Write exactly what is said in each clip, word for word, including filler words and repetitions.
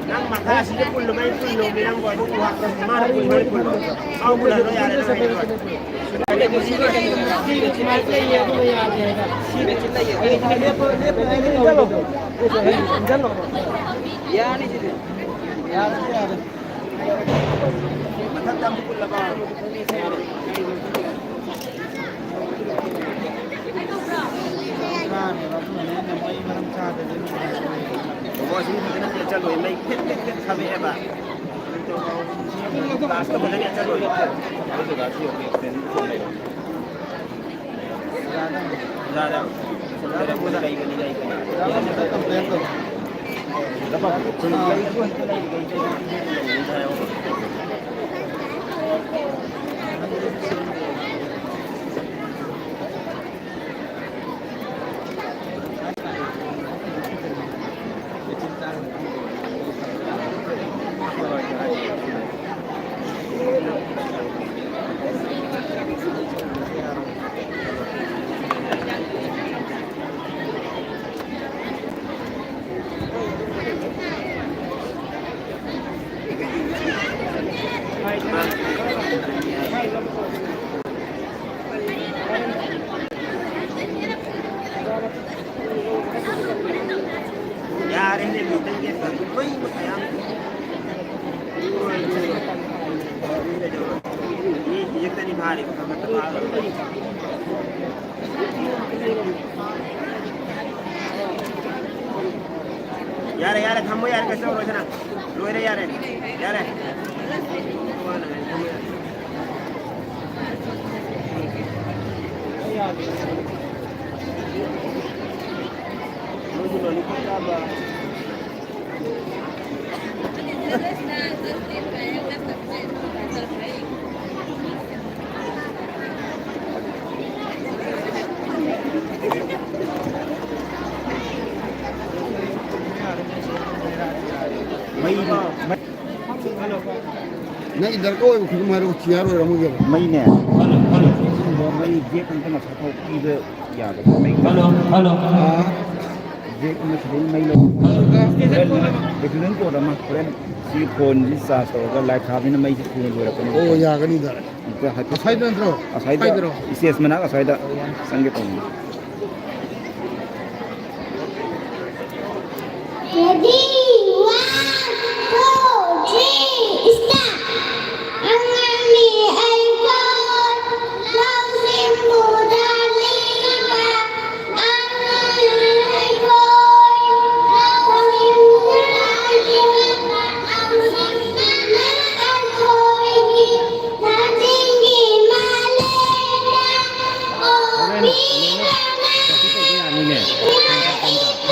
ꯅꯪ ꯃꯈꯥ ꯑꯁꯤꯗ ꯄꯨꯜꯂꯨ, ꯃꯩ ꯄꯨꯜꯂꯨ, ꯃꯤꯔꯝ ꯑꯣꯏꯕ ꯎ ꯍꯥꯞꯄ ꯃꯥꯅ ꯄꯨꯜꯂꯨ, ꯃꯩ ꯄꯨꯜꯂꯨ꯫ ꯃꯥ ꯄꯨꯜꯂꯔꯣꯏ, ꯌꯥꯔꯦ, ꯅꯪ ꯍꯩꯔꯣꯏ꯫ ꯌꯥꯅꯤ ꯁꯤꯗꯤ꯫ ꯌꯥꯔꯦ, ꯌꯥꯔꯦ꯫ ꯃꯊꯛꯇ ꯑꯃꯨꯛ ꯄꯨꯜꯂꯕ? ꯕꯣꯕꯣ, ꯑꯁꯤ ꯐꯖꯅ ꯆꯠꯂꯣꯏ, ꯃꯩ ꯐꯤꯠ ꯐꯤꯠ ꯐꯤꯠ ꯊꯥꯕꯛꯑꯦꯕ꯫ ꯀ꯭ꯂꯥꯁꯇ ꯐꯖꯅ ꯆꯠꯂꯣꯏ꯫ ꯌꯥꯔꯦꯅꯦ, ꯃꯤꯇꯪꯒꯤ ꯂꯣꯏ ꯃꯌꯥꯝ꯫ ꯃꯤ ꯄꯤꯔꯛꯇꯅꯤ ꯐꯥꯔꯤꯕ ꯈꯔ ꯈꯔ ꯐꯥꯔꯒ꯫ ꯌꯥꯔꯦ, ꯌꯥꯔꯦ, ꯊꯝꯃꯣ, ꯌꯥꯔꯦ, ꯀꯩꯁꯨ ꯇꯧꯔꯣꯏꯗꯅ꯫ ꯂꯣꯏꯔꯦ, ꯌꯥꯔꯦ, ꯌꯥꯔꯦ꯫ ꯅꯣꯏꯁꯨ ꯂꯣꯂꯤꯄꯣꯞ ꯆꯥꯕ꯫ ꯅꯪꯒꯤ ꯗꯔꯀꯥꯔ ꯑꯣꯏꯕ ꯈꯨꯗꯤꯡꯃꯛ ꯍꯥꯏꯔꯛꯑꯣ, ꯊꯤ ꯌꯥꯔꯣꯏꯔꯥ ꯑꯃꯒꯤ ꯑꯃ? ꯃꯩꯅꯦ꯫ ꯃꯩ ꯖꯦꯛ ꯑꯝꯇ ꯉꯁꯥꯏ ꯐꯥꯎ ꯄꯤꯕ ꯌꯥꯗꯕ ꯃꯩ꯫ ꯖꯦꯛ ꯑꯃ ꯁꯤꯗꯩ ꯃꯩ ꯂꯧ꯫ ꯑꯗꯨꯒ ꯍꯣꯔꯦꯟ ꯑꯦꯛꯁꯤꯗꯦꯟ ꯀꯣꯠ ꯑꯃ ꯍꯣꯔꯦꯟ ꯁꯤ ꯐꯣꯟꯁꯤ ꯆꯥꯔꯖ ꯇꯧꯔꯒ ꯂꯥꯏꯠ ꯊꯥꯕꯅꯤꯅ ꯃꯩꯁꯤ ꯊꯨꯅ ꯂꯣꯏꯔꯛꯀꯅꯤ꯫ ꯑꯣ, ꯌꯥꯒꯅꯤꯗ꯫ ꯑꯝꯇ ꯍꯥꯏꯐꯦꯠ ꯑꯁ꯭ꯋꯥꯏꯗ ꯅꯠꯇ꯭ꯔꯣ? ꯑꯁ꯭ꯋꯥꯏꯗ, ꯁ꯭ꯋꯥꯏꯗꯔꯣ? ꯏꯁꯇꯦꯖ ꯃꯅꯥꯛ ꯑꯁ꯭ꯋꯥꯏꯗ ꯆꯪꯒꯦ ꯇꯧꯕꯅꯤ꯫ Ready, one, two, three, start. ꯑꯉꯥꯡꯅꯤ ꯑꯩꯈꯣꯏ, ꯂꯧꯁꯤꯡ ꯎꯗ꯭ꯔꯤꯕ꯫ ꯑꯉꯥꯡꯅꯤ ꯑꯩꯈꯣꯏ, ꯂꯧꯁꯤꯡ ꯎꯗ꯭ꯔꯤꯕ꯫ ꯂꯧꯁꯤꯡ ꯑꯩꯈꯣꯏꯒꯤ ꯂꯝꯖꯤꯡꯒꯤ ꯃꯥꯂꯦꯝꯗ꯫ ꯍꯣꯔꯦꯟ ꯅꯣꯡꯃ ꯄ꯭ꯔꯥꯛꯇꯤꯁ ꯇꯧꯕ ꯌꯥꯅꯤꯅꯦ꯫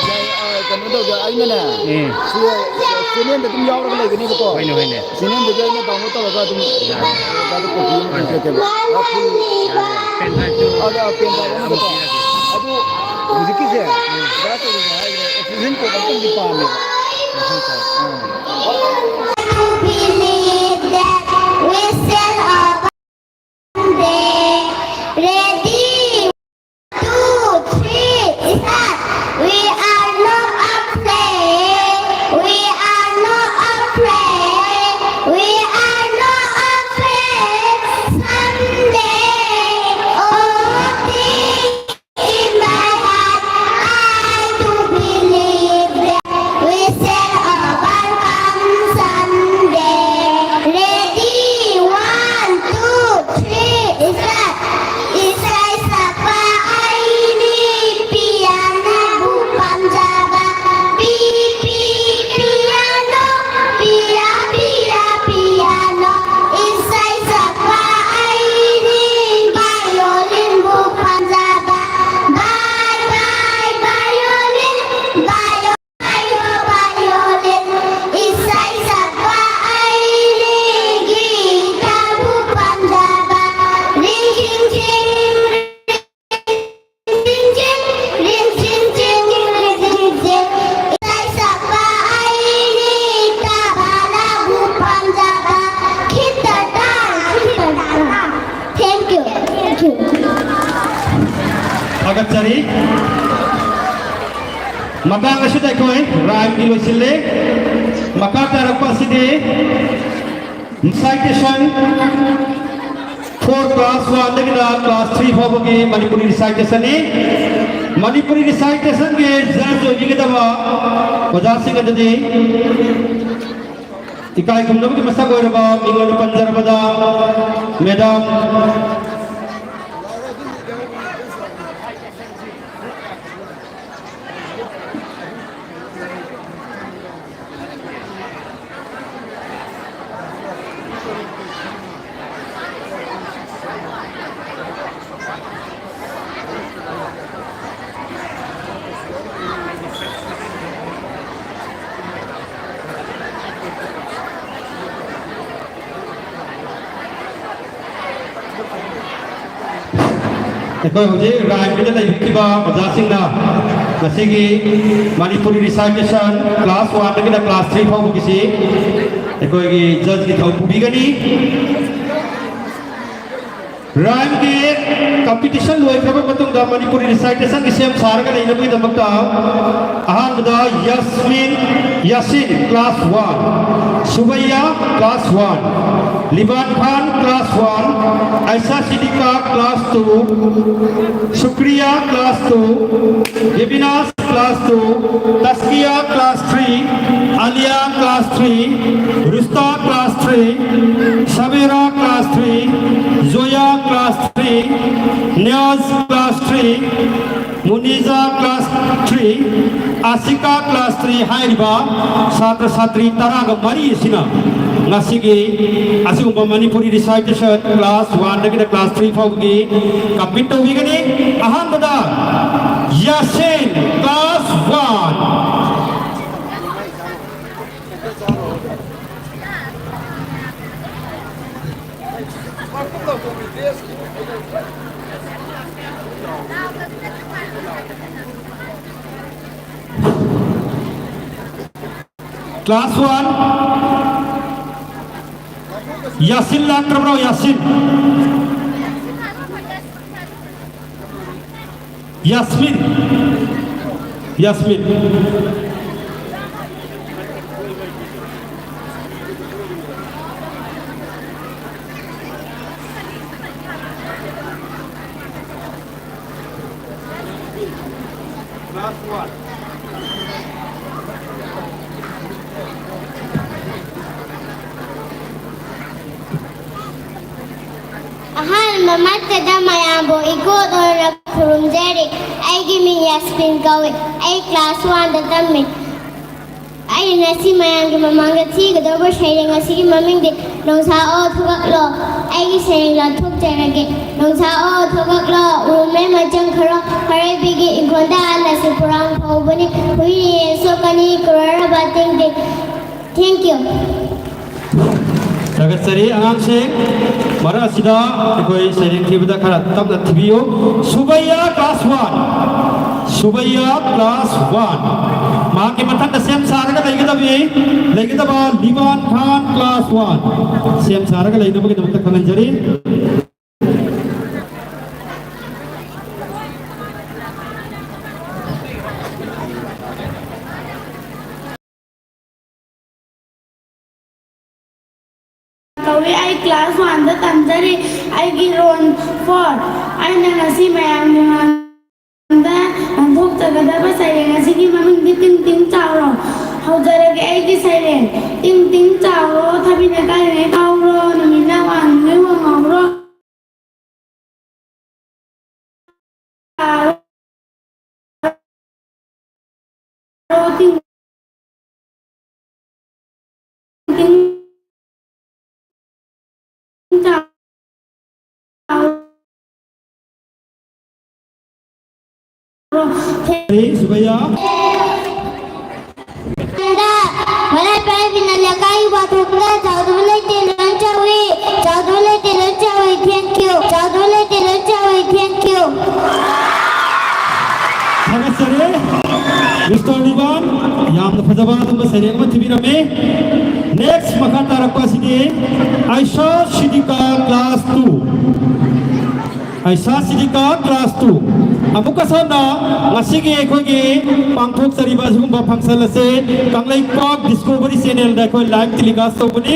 ꯌꯥꯏ, ꯑ, ꯀꯩꯅꯣ ꯇꯧꯗꯦ, ꯑꯩꯅꯅꯦ, ꯑꯦ꯫ ꯁꯤ ꯆꯦꯅꯦꯜꯗ ꯑꯗꯨꯝ ꯌꯥꯎꯔꯒ ꯂꯩꯒꯅꯦꯕꯀꯣ꯫ ꯍꯣꯏꯅꯦ, ꯍꯣꯏꯅꯦ꯫ ꯆꯦꯅꯦꯜꯗꯨꯗ ꯑꯩꯅ ꯗꯥꯎꯟꯂꯣꯗ ꯇꯧꯔꯒ ꯑꯗꯨꯝ ꯌꯥꯔꯦ꯫ ꯑꯗꯨ ꯀꯣꯄꯤ ꯑꯃ ꯍꯣꯏ, ꯍꯣꯏ꯫ ꯇꯧꯖꯒꯦꯕ꯫ ꯌꯥꯔꯦ꯫ ꯄꯦꯟ ꯗ꯭ꯔꯥꯏꯚꯇꯨ ꯑꯗ ꯄꯦꯟ ꯗ꯭ꯔꯥꯏꯚ ꯑꯃꯨꯛ ꯑꯃꯗꯀꯣ꯫ ꯄꯤꯔꯒꯦ꯫ ꯑꯗꯨ ꯍꯧꯖꯤꯛꯀꯤꯁꯦ ꯎꯝ꯫ ꯀꯃꯥꯏꯅ ꯇꯧꯔꯤꯅꯣ ꯍꯥꯏꯕꯗ ꯑꯦꯛꯁꯤꯗꯦꯟ ꯀꯣꯠ ꯑꯝꯇꯪꯗꯤ ꯄꯥꯝꯃꯦꯕ꯫ ꯃꯊꯪ ꯇꯥꯏ꯫ ꯑꯥ꯫ Ready? Two, three, start. We are not afraid. We are not afraid. We are not afraid. Someday, oh, dear, in my heart, I do believe that we shall overcome someday. Ready? One, ꯃꯇꯥꯡ ꯑꯁꯤꯗ ꯑꯩꯈꯣꯏ rhymeꯒꯤ ꯂꯣꯏꯁꯤꯜꯂꯦ꯫ ꯃꯈꯥ ꯇꯥꯔꯛꯄ ꯑꯁꯤꯗꯤ recitation, four class oneꯗꯒꯤꯅ class three ꯐꯥꯎꯕꯒꯤ Manipuri recitationꯅꯤ꯫ Manipuri recitationꯒꯤ judge ꯑꯣꯏꯕꯤꯒꯗꯕ ꯑꯣꯖꯥꯁꯤꯡ ꯑꯗꯨꯗꯤ ꯏꯀꯥꯏ ꯈꯨꯝꯅꯕꯒꯤ ꯃꯁꯛ ꯑꯣꯏꯔꯕ ꯃꯤꯡ ꯑꯣꯏꯅ ꯄꯟꯖꯔꯕꯗ madam ꯑꯩꯈꯣꯏ ꯍꯧꯖꯤꯛ rhymeꯒꯤꯗ ꯂꯩꯕꯤꯈꯤꯕ ꯑꯣꯖꯥꯁꯤꯡꯅ ꯉꯁꯤꯒꯤ Manipuri recitation class oneꯗꯒꯤꯅ class three ꯐꯥꯎꯕꯒꯤꯁꯤ ꯑꯩꯈꯣꯏꯒꯤ judgeꯀꯤ ꯊꯧ ꯄꯨꯕꯤꯒꯅꯤ꯫ Rhymeꯒꯤ competition ꯂꯣꯏꯈ꯭ꯔꯕ ꯃꯇꯨꯡꯗ ꯃꯅꯤꯄꯨꯔꯤ recitationꯒꯤ ꯁꯦꯝ ꯁꯥꯔꯒ ꯂꯩꯅꯕꯒꯤꯗꯃꯛꯇ ꯑꯍꯥꯟꯕꯗ ꯌꯥꯁꯃꯤꯟ ꯌꯥꯁꯤꯟ, class one, ꯁꯨꯕꯩꯌꯥ, class one, ꯂꯤꯕꯥꯟ ꯈꯥꯟ, class one, Isha ꯁꯤꯗꯤꯀꯥ, class two, ꯁꯨꯀ꯭ꯔꯤꯌꯥ, class two, ꯕꯦꯕꯤꯅꯥꯁ, class two, ꯇꯁꯀꯤꯌꯥ, class three, ꯑꯂꯤꯌꯥ, class three, ꯔꯨꯁꯇꯥ, class three, ꯁꯕꯤꯔꯥ, class three, ꯖꯣꯌꯥ, class three, ꯅꯤꯌꯥꯖ, class three, ꯃꯨꯅꯤꯖꯥ, class three, ꯑꯥꯁꯤꯀꯥ, class three ꯍꯥꯏꯔꯤꯕ ꯁꯥꯇ꯭ꯔ ꯁꯥꯇ꯭ꯔꯤ ꯇꯔꯥꯒ ꯃꯔꯤ ꯑꯁꯤꯅ ꯉꯁꯤꯒꯤ ꯑꯁꯤꯒꯨꯝꯕ Manipuri recitation class oneꯗꯒꯤꯅ class three ꯐꯥꯎꯕꯒꯤ compete ꯇꯧꯕꯤꯒꯅꯤ꯫ ꯑꯍꯥꯟꯕꯗ ꯌꯥꯁꯤꯟ, class one꯫ Class one꯫ ꯌꯥꯁꯤꯟ ꯂꯥꯛꯇ꯭ꯔꯕ꯭ꯔꯣ? ꯌꯥꯁꯤꯟ꯫ ꯌꯥꯁꯃꯤꯟ꯫ ꯌꯥꯁꯃꯤꯟ꯫ ꯑꯍꯥꯟꯕꯃꯛꯇꯗ ꯃꯌꯥꯝꯕꯨ ꯏꯀꯣꯗꯣꯟꯅ ꯈꯨꯔꯨꯝꯖꯔꯤ꯫ ꯑꯩꯒꯤ ꯃꯤꯡ ꯌꯥꯁꯃꯤꯟ ꯀꯧꯏ꯫ ꯑꯩ ꯀ꯭ꯂꯥꯁ ꯋꯥꯟꯗ ꯇꯝꯃꯤ꯫ ꯑꯩꯅ ꯉꯁꯤ ꯃꯌꯥꯝꯒꯤ ꯃꯃꯥꯡꯗ ꯊꯤꯒꯗꯧꯕ ꯁꯩꯔꯦꯡ ꯑꯁꯤꯒꯤ ꯃꯃꯤꯡꯗꯤ "ꯅꯣꯡꯁꯥ ꯑꯣ ꯊꯣꯛꯂꯛꯂꯣ"꯫ ꯑꯩꯒꯤ ꯁꯩꯔꯦꯡ ꯂꯥꯟꯊꯣꯛꯆꯔꯒꯦ꯫ "ꯅꯣꯡꯁꯥ ꯑꯣ ꯊꯣꯛꯂꯛꯂꯣ, ꯎꯔꯨꯝ ꯂꯩꯃ ꯆꯪꯈ꯭ꯔꯣ, ꯃꯔꯩꯕꯤꯒꯤ ꯏꯪꯈꯣꯜꯗ ꯂꯥꯏꯁꯤ ꯄꯨꯔꯥꯡ ꯍꯧꯕꯅꯤ, ꯍꯨꯏꯅ ꯌꯦꯟ ꯁꯣꯛꯀꯅꯤ, ꯀꯨꯔꯣꯔ ꯔꯕꯥ ꯇꯦꯡ ꯇꯦꯡ"꯫ Thank you꯫ ꯊꯥꯒꯠꯆꯔꯤ ꯑꯉꯥꯡꯁꯤꯡ꯫ ꯃꯔꯛ ꯑꯁꯤꯗ ꯑꯩꯈꯣꯏ ꯁꯩꯔꯦꯡ ꯊꯤꯕꯗ ꯈꯔ ꯇꯞꯅ ꯊꯤꯕꯤꯌꯨ꯫ ꯁꯨꯕꯩꯌꯥ class one꯫ ꯁꯨꯕꯩꯌꯥ class one꯫ ꯃꯍꯥꯛꯀꯤ ꯃꯊꯛꯇ ꯁꯦꯝ ꯁꯥꯔꯒ ꯂꯩꯒꯗꯕꯤ, ꯂꯩꯒꯗꯕ ꯂꯤꯕꯥꯟ ꯈꯥꯟ class one꯫ ꯁꯦꯝ ꯁꯥꯔꯒ ꯂꯩꯅꯕꯒꯤꯗꯃꯛꯇ ꯈꯪꯍꯟꯖꯔꯤ꯫ ꯀꯧꯏ꯫ ꯑꯩ ꯀ꯭ꯂꯥꯁ ꯋꯥꯟꯗ ꯇꯝꯖꯔꯤ꯫ ꯑꯩꯒꯤ ꯔꯣꯜ ꯐꯣꯔ꯫ ꯑꯩꯅ ꯉꯁꯤ ꯃꯌꯥꯝꯒꯤ ꯃꯃꯥꯡꯗ ꯂꯥꯟꯊꯣꯛꯆꯒꯗꯕ ꯁꯩꯔꯦꯡ ꯑꯁꯤꯒꯤ ꯃꯃꯤꯡꯗꯤ "ꯇꯤꯡ ꯇꯤꯡ ꯆꯥꯎꯔꯣ"꯫ ꯍꯧꯖꯔꯒꯦ ꯑꯩꯒꯤ ꯁꯩꯔꯦꯡ꯫ ꯇꯤꯡ ꯇꯤꯡ ꯆꯥꯎꯔꯣ, ꯊꯕꯤꯅ ꯀꯥꯏꯔꯤꯉꯩ ꯀꯥꯎꯔꯣ, ꯅꯨꯃꯤꯠꯅ ꯋꯥꯡꯂꯤꯉꯩ ꯋꯥꯡꯍꯧꯔꯣ꯫ ꯁꯨꯕꯩꯌꯥ꯫ ꯃꯔꯥꯏ ꯄꯥꯏꯕꯤꯅ ꯂꯩꯀꯥꯏ ꯋꯥꯊꯣꯛꯇ ꯆꯥꯎꯗꯕ ꯂꯩꯇꯦ, ꯂꯣꯏ ꯆꯥꯎꯏ, ꯆꯥꯎꯗꯕ ꯂꯩꯇꯦ, ꯂꯣꯏ ꯆꯥꯎꯏ꯫ Thank you꯫ ꯆꯥꯎꯗꯕ ꯂꯩꯇꯦ, ꯂꯣꯏ ꯆꯥꯎꯏ꯫ Thank you꯫ ꯊꯥꯒꯠꯆꯔꯤ꯫ ꯃꯤꯁꯇꯔ ꯅꯤꯕꯥꯟ, ꯌꯥꯝꯅ ꯐꯖꯕ ꯑꯗꯨꯒꯨꯝꯕ ꯁꯩꯔꯦꯡ ꯑꯃ ꯊꯤꯕꯤꯔꯝꯃꯤ꯫ Next ꯃꯈꯥ ꯇꯥꯔꯛꯄ ꯑꯁꯤꯗꯤ Isha ꯁꯤꯗꯤꯀꯥ class two꯫ Isha ꯁꯤꯗꯤꯀꯥ class two꯫ ꯑꯃꯨꯛꯀ ꯁꯣꯝꯗ ꯉꯁꯤꯒꯤ ꯑꯩꯈꯣꯏꯒꯤ ꯄꯥꯡꯊꯣꯛꯆꯔꯤꯕ ꯑꯁꯤꯒꯨꯝꯕ function ꯑꯁꯤ ꯀꯪꯂꯩꯄꯥꯛ Discovery Channelꯗ ꯑꯩꯈꯣꯏ live telecast ꯇꯧꯕꯅꯤ꯫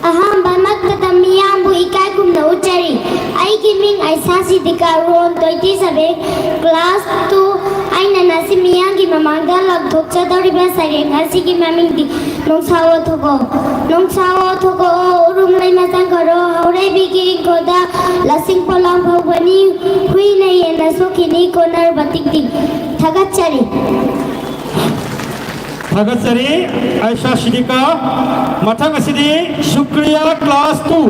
ꯑꯍꯥꯟꯕꯃꯛꯇꯗ ꯃꯤꯌꯥꯝꯕꯨ ꯏꯀꯥꯏ ꯈꯨꯝꯅ ꯎꯠꯆꯔꯤ꯫ ꯑꯩꯒꯤ ꯃꯤꯡ Isha ꯁꯤꯗꯤꯀꯥ, roll twenty seven, class two꯫ ꯑꯩꯅ ꯉꯁꯤ ꯃꯤꯌꯥꯝꯒꯤ ꯃꯃꯥꯡꯗ ꯂꯥꯎꯊꯣꯛꯆꯗꯧꯔꯤꯕ ꯁꯩꯔꯦꯡ ꯑꯁꯤꯒꯤ ꯃꯃꯤꯡꯗꯤ ꯅꯣꯡꯁꯥꯑꯣ ꯊꯣꯛꯂꯛꯑꯣ, ꯅꯣꯡꯁꯥꯑꯣ ꯊꯣꯛꯂꯛꯑꯣ, ꯎꯔꯨꯝ ꯂꯩꯃ ꯆꯪꯈ꯭ꯔꯣ, ꯍꯧꯔꯩꯕꯤꯒꯤ ꯏꯪꯈꯣꯜꯗ ꯂꯁꯤꯡ ꯄꯣꯂꯥꯡ ꯍꯧꯕꯅꯤ, ꯍꯨꯏꯅ ꯌꯦꯟꯅ ꯁꯣꯛꯈꯤꯅꯤ, ꯀꯣꯟꯅꯔꯕ ꯇꯤꯛ ꯇꯤꯛ꯫ ꯊꯥꯒꯠꯆꯔꯤ꯫ ꯊꯥꯒꯠꯆꯔꯤ, ꯑꯥꯏꯁꯥ ꯁꯤꯗꯤꯀꯥ꯫ ꯃꯊꯪ ꯑꯁꯤꯗꯤ ꯁꯨꯀ꯭ꯔꯤꯌꯥ, class two꯫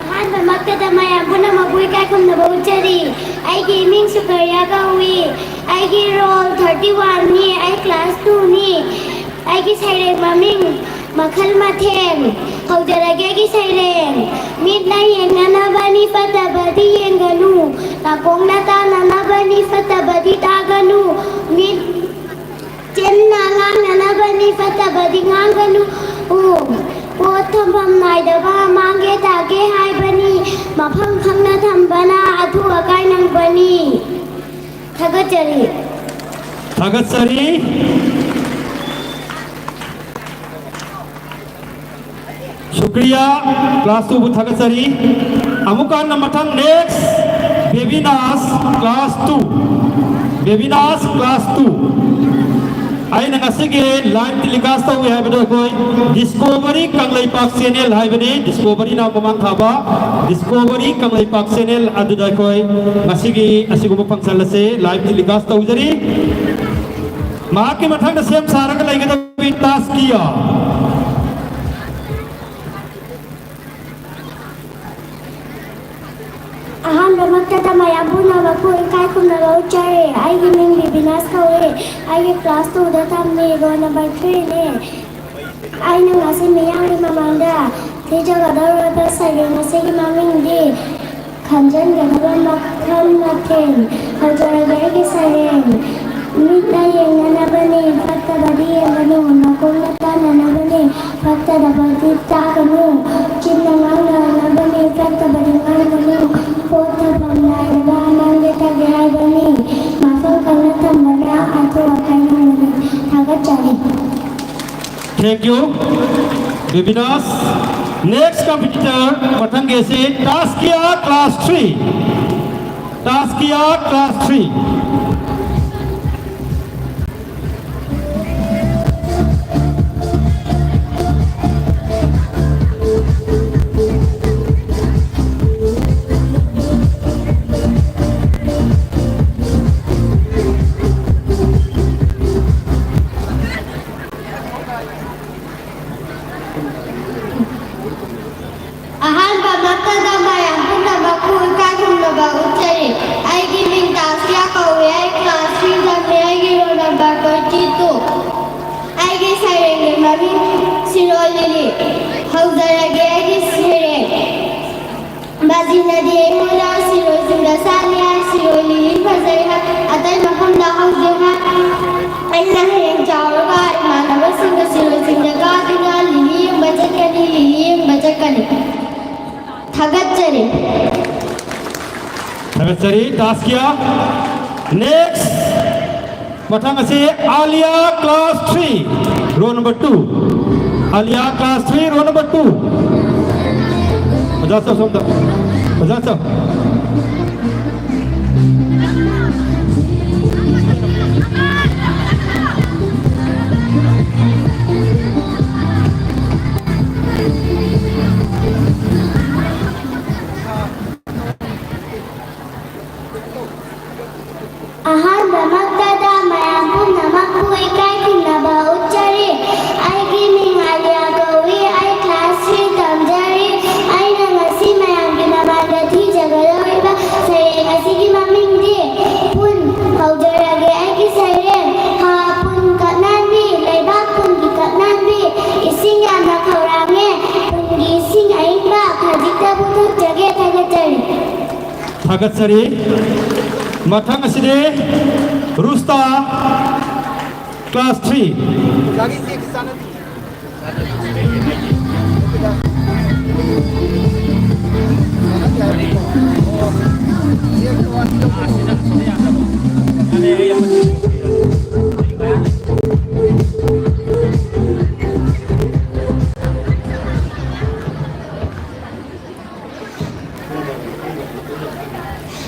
ꯑꯍꯥꯟꯕꯃꯛꯇꯗ ꯃꯌꯥꯝ ꯄꯨꯝꯅꯃꯛꯄꯨ ꯏꯀꯥꯏ ꯈꯨꯝꯅꯕ ꯎꯠꯆꯔꯤ꯫ ꯑꯩꯒꯤ ꯏꯃꯤꯡ ꯁꯨꯀꯔꯤꯌꯥ ꯀꯧꯏ꯫ ꯑꯩꯒꯤ roll thirty oneꯅꯤ꯫ ꯑꯩ class twoꯅꯤ꯫ ꯑꯩꯒꯤ ꯁꯩꯔꯦꯡ ꯃꯃꯤꯡ ꯃꯈꯜ ꯃꯊꯦꯜ꯫ ꯍꯧꯖꯔꯒꯦ ꯑꯩꯒꯤ ꯁꯩꯔꯦꯡ꯫ ꯃꯤꯠꯅ ꯌꯦꯡꯅꯅꯕꯅꯤ, ꯐꯠꯇꯕꯗꯤ ꯌꯦꯡꯒꯅꯨ꯫ ꯅꯥꯀꯣꯡꯅ ꯇꯥꯅꯅꯕꯅꯤ, ꯐꯠꯇꯕꯗꯤ ꯇꯥꯒꯅꯨ꯫ ꯃꯤꯠ ꯆꯤꯟꯅ ꯉꯥꯡꯅꯅꯕꯅꯤ, ꯐꯠꯇꯕꯗꯤ ꯉꯥꯡꯒꯅꯨ꯫ ꯎ, ꯄꯣꯠ ꯊꯝꯐꯝ ꯅꯥꯏꯗꯕ ꯃꯥꯡꯒꯦ ꯇꯥꯒꯦ ꯍꯥꯏꯕꯅꯤ꯫ ꯃꯐꯝ ꯈꯪꯅ ꯊꯝꯕꯅ ꯑꯊꯨ ꯑꯀꯥꯏ ꯅꯪꯕꯅꯤ꯫ ꯊꯥꯒꯠꯆꯔꯤ꯫ ꯊꯥꯒꯠꯆꯔꯤ꯫ ꯁꯨꯀ꯭ꯔꯤꯌꯥ, class twoꯕꯨ ꯊꯥꯒꯠꯆꯔꯤ꯫ ꯑꯃꯨꯛꯀ ꯍꯟꯅ ꯃꯊꯪ next, ꯕꯦꯕꯤꯅꯥꯁ, class two꯫ ꯕꯦꯕꯤꯅꯥꯁ, class two꯫ ꯑꯩꯅ ꯉꯁꯤꯒꯤ live telecast ꯇꯧꯏ ꯍꯥꯏꯕꯗꯣ ꯑꯩꯈꯣꯏ Discovery ꯀꯪꯂꯩꯄꯥꯛ channel ꯍꯥꯏꯕꯅꯤ, Discoveryꯅ ꯃꯃꯥꯡ ꯊꯥꯕ Discovery ꯀꯪꯂꯩꯄꯥꯛ channel ꯑꯗꯨꯗ ꯑꯩꯈꯣꯏ ꯉꯁꯤꯒꯤ ꯑꯁꯤꯒꯨꯝꯕ function ꯑꯁꯤ live telecast ꯇꯧꯖꯔꯤ꯫ ꯃꯍꯥꯛꯀꯤ ꯃꯊꯪꯗ ꯁꯦꯝ ꯁꯥꯔꯒ ꯂꯩꯒꯗꯕ ꯇꯥꯁꯀꯤꯌꯥ꯫ ꯃꯌꯥꯝ ꯄꯨꯝꯅꯃꯛꯄꯨ ꯏꯀꯥꯏ ꯈꯨꯝꯅꯕ ꯎꯠꯆꯔꯤ꯫ ꯑꯩꯒꯤ ꯃꯤꯡ ꯕꯤꯕꯤꯅꯥꯁ ꯀꯧꯏ꯫ ꯑꯩꯒꯤ class two ꯗ ꯇꯝꯃꯤ, roll number three ꯅꯤ꯫ ꯑꯩꯅ ꯉꯁꯤ ꯃꯤꯌꯥꯝꯒꯤ ꯃꯃꯥꯡꯗ ꯊꯤꯖꯒꯗꯧꯔꯤꯕ ꯁꯩꯔꯦꯡ ꯑꯁꯤꯒꯤ ꯃꯃꯤꯡꯗꯤ ꯈꯟꯖꯟꯒꯗꯕ ꯃꯈꯜ ꯃꯊꯦꯜ꯫ ꯍꯧꯖꯔꯒꯦ ꯑꯩꯒꯤ ꯁꯩꯔꯦꯡ꯫ ꯃꯤꯠꯅ ꯌꯦꯡꯅꯅꯕꯅꯤ, ꯐꯠꯇꯕꯗꯤ ꯌꯦꯡꯒꯅꯨ, ꯅꯀꯣꯛꯅ ꯇꯥꯅꯅꯕꯅꯤ, ꯐꯠꯇꯕꯗꯤ ꯇꯥꯒꯅꯨ, ꯆꯤꯟꯅ ꯉꯥꯡꯅꯅꯕꯅꯤ, ꯐꯠꯇꯕꯗꯤ ꯉꯥꯡꯒꯅꯨ, ꯄꯣꯊꯐꯝ ꯅꯥꯏꯗꯕ ꯑꯃꯥꯡꯗ ꯊꯥꯒꯦ ꯍꯥꯏꯕꯅꯤ, ꯃꯐꯝ ꯈꯪꯅ ꯊꯝꯕꯅ ꯑꯊꯨ ꯑꯀꯥꯏ ꯅꯪꯒꯅꯤ꯫ ꯊꯥꯒꯠꯆꯔꯤ꯫ Thank you, Bibinas. Next competitor, ꯃꯊꯪꯒꯤꯁꯤ Taskia class three. Taskia class three. ꯑꯍꯥꯟꯕꯃꯛꯇꯗ ꯃꯌꯥꯝ ꯄꯨꯝꯅꯃꯛꯄꯨ ꯏꯀꯥꯏ ꯈꯨꯝꯅꯕ ꯎꯠꯆꯔꯤ꯫ ꯑꯩꯒꯤ ꯃꯤꯡ ꯇꯥꯁꯤꯌꯥ ꯀꯧꯏ꯫ ꯑꯩ class three ꯇꯝꯃꯤ꯫ ꯑꯩꯒꯤ roll number twenty two꯫ ꯑꯩꯒꯤ ꯁꯩꯔꯦꯡꯒꯤ ꯃꯃꯤꯡ ꯁꯤꯔꯣꯏ ꯂꯤꯂꯤ꯫ ꯍꯧꯖꯔꯒꯦ ꯑꯩꯒꯤ ꯁꯩꯔꯦꯡ꯫ ꯕꯥꯖꯤꯅꯗꯤ ꯑꯩꯉꯣꯟꯗ ꯁꯤꯔꯣꯏꯁꯤꯡꯗ ꯁꯥꯠꯂꯦ ꯍꯥꯏ, ꯁꯤꯔꯣꯏ ꯂꯤꯂꯤ ꯐꯖꯩ ꯍꯥꯏ, ꯑꯇꯩ ꯃꯐꯝꯗ ꯍꯧꯗꯦ ꯍꯥꯏ꯫ ꯑꯩꯅ ꯍꯌꯦꯡ ꯆꯥꯎꯔꯒ ꯏꯃꯥꯟꯅꯕꯁꯤꯡꯒ ꯁꯤꯔꯣꯏꯁꯤꯡꯗ ꯀꯥꯗꯨꯅ ꯂꯤꯂꯤ ꯌꯦꯡꯕ ꯆꯠꯀꯅꯤ, ꯂꯤꯂꯤ ꯌꯦꯡꯕ ꯆꯠꯀꯅꯤ꯫ ꯊꯥꯒꯠꯆꯔꯤ꯫ ꯊꯥꯒꯠꯆꯔꯤ, ꯇꯥꯁꯀꯤꯌꯥ꯫ Next, ꯃꯊꯪ ꯑꯁꯤ Alia class three, roll number two꯫ Alia class three, roll number two꯫ ꯑꯣꯖꯥ ꯁꯥꯔ ꯁꯣꯝꯗ꯫ ꯑꯣꯖꯥ ꯁꯥꯔ꯫ ꯑꯍꯥꯟꯕꯃꯛꯇꯗ ꯃꯌꯥꯝ ꯄꯨꯝꯅꯃꯛꯄꯨ ꯏꯀꯥꯏ ꯈꯨꯝꯅꯕ ꯎꯠꯆꯔꯤ꯫ ꯑꯩꯒꯤ ꯃꯤꯡ ꯑꯥꯂꯤꯌꯥ ꯀꯧꯏ꯫ ꯑꯩ class three ꯇꯝꯖꯔꯤ꯫ ꯑꯩꯅ ꯉꯁꯤ ꯃꯌꯥꯝꯒꯤ ꯃꯃꯥꯡꯗ ꯊꯤꯖꯒꯗꯧꯔꯤꯕ ꯁꯩꯔꯦꯡ ꯑꯁꯤꯒꯤ ꯃꯃꯤꯡꯗꯤ ꯄꯨꯟ ꯀꯧꯖꯔꯒꯦ꯫ ꯑꯩꯒꯤ ꯁꯩꯔꯦꯡ: ꯍꯥ ꯄꯨꯟ ꯀꯛꯅꯥꯟꯕꯤ, ꯂꯩꯕꯥꯛ ꯄꯨꯟꯒꯤ ꯀꯛꯅꯥꯟꯕꯤ, ꯏꯁꯤꯡ ꯌꯥꯝꯅ ꯈꯧꯔꯥꯡꯉꯦ, ꯄꯨꯟꯒꯤ ꯏꯁꯤꯡ ꯑꯏꯪꯕ ꯈꯖꯤꯛꯇꯕꯨ ꯊꯛꯆꯒꯦ꯫ ꯊꯥꯒꯠꯆꯔꯤ꯫ ꯊꯥꯒꯠꯆꯔꯤ꯫ ꯃꯊꯪ ꯑꯁꯤꯗꯤ ꯔꯨꯁꯇꯥ, class three꯫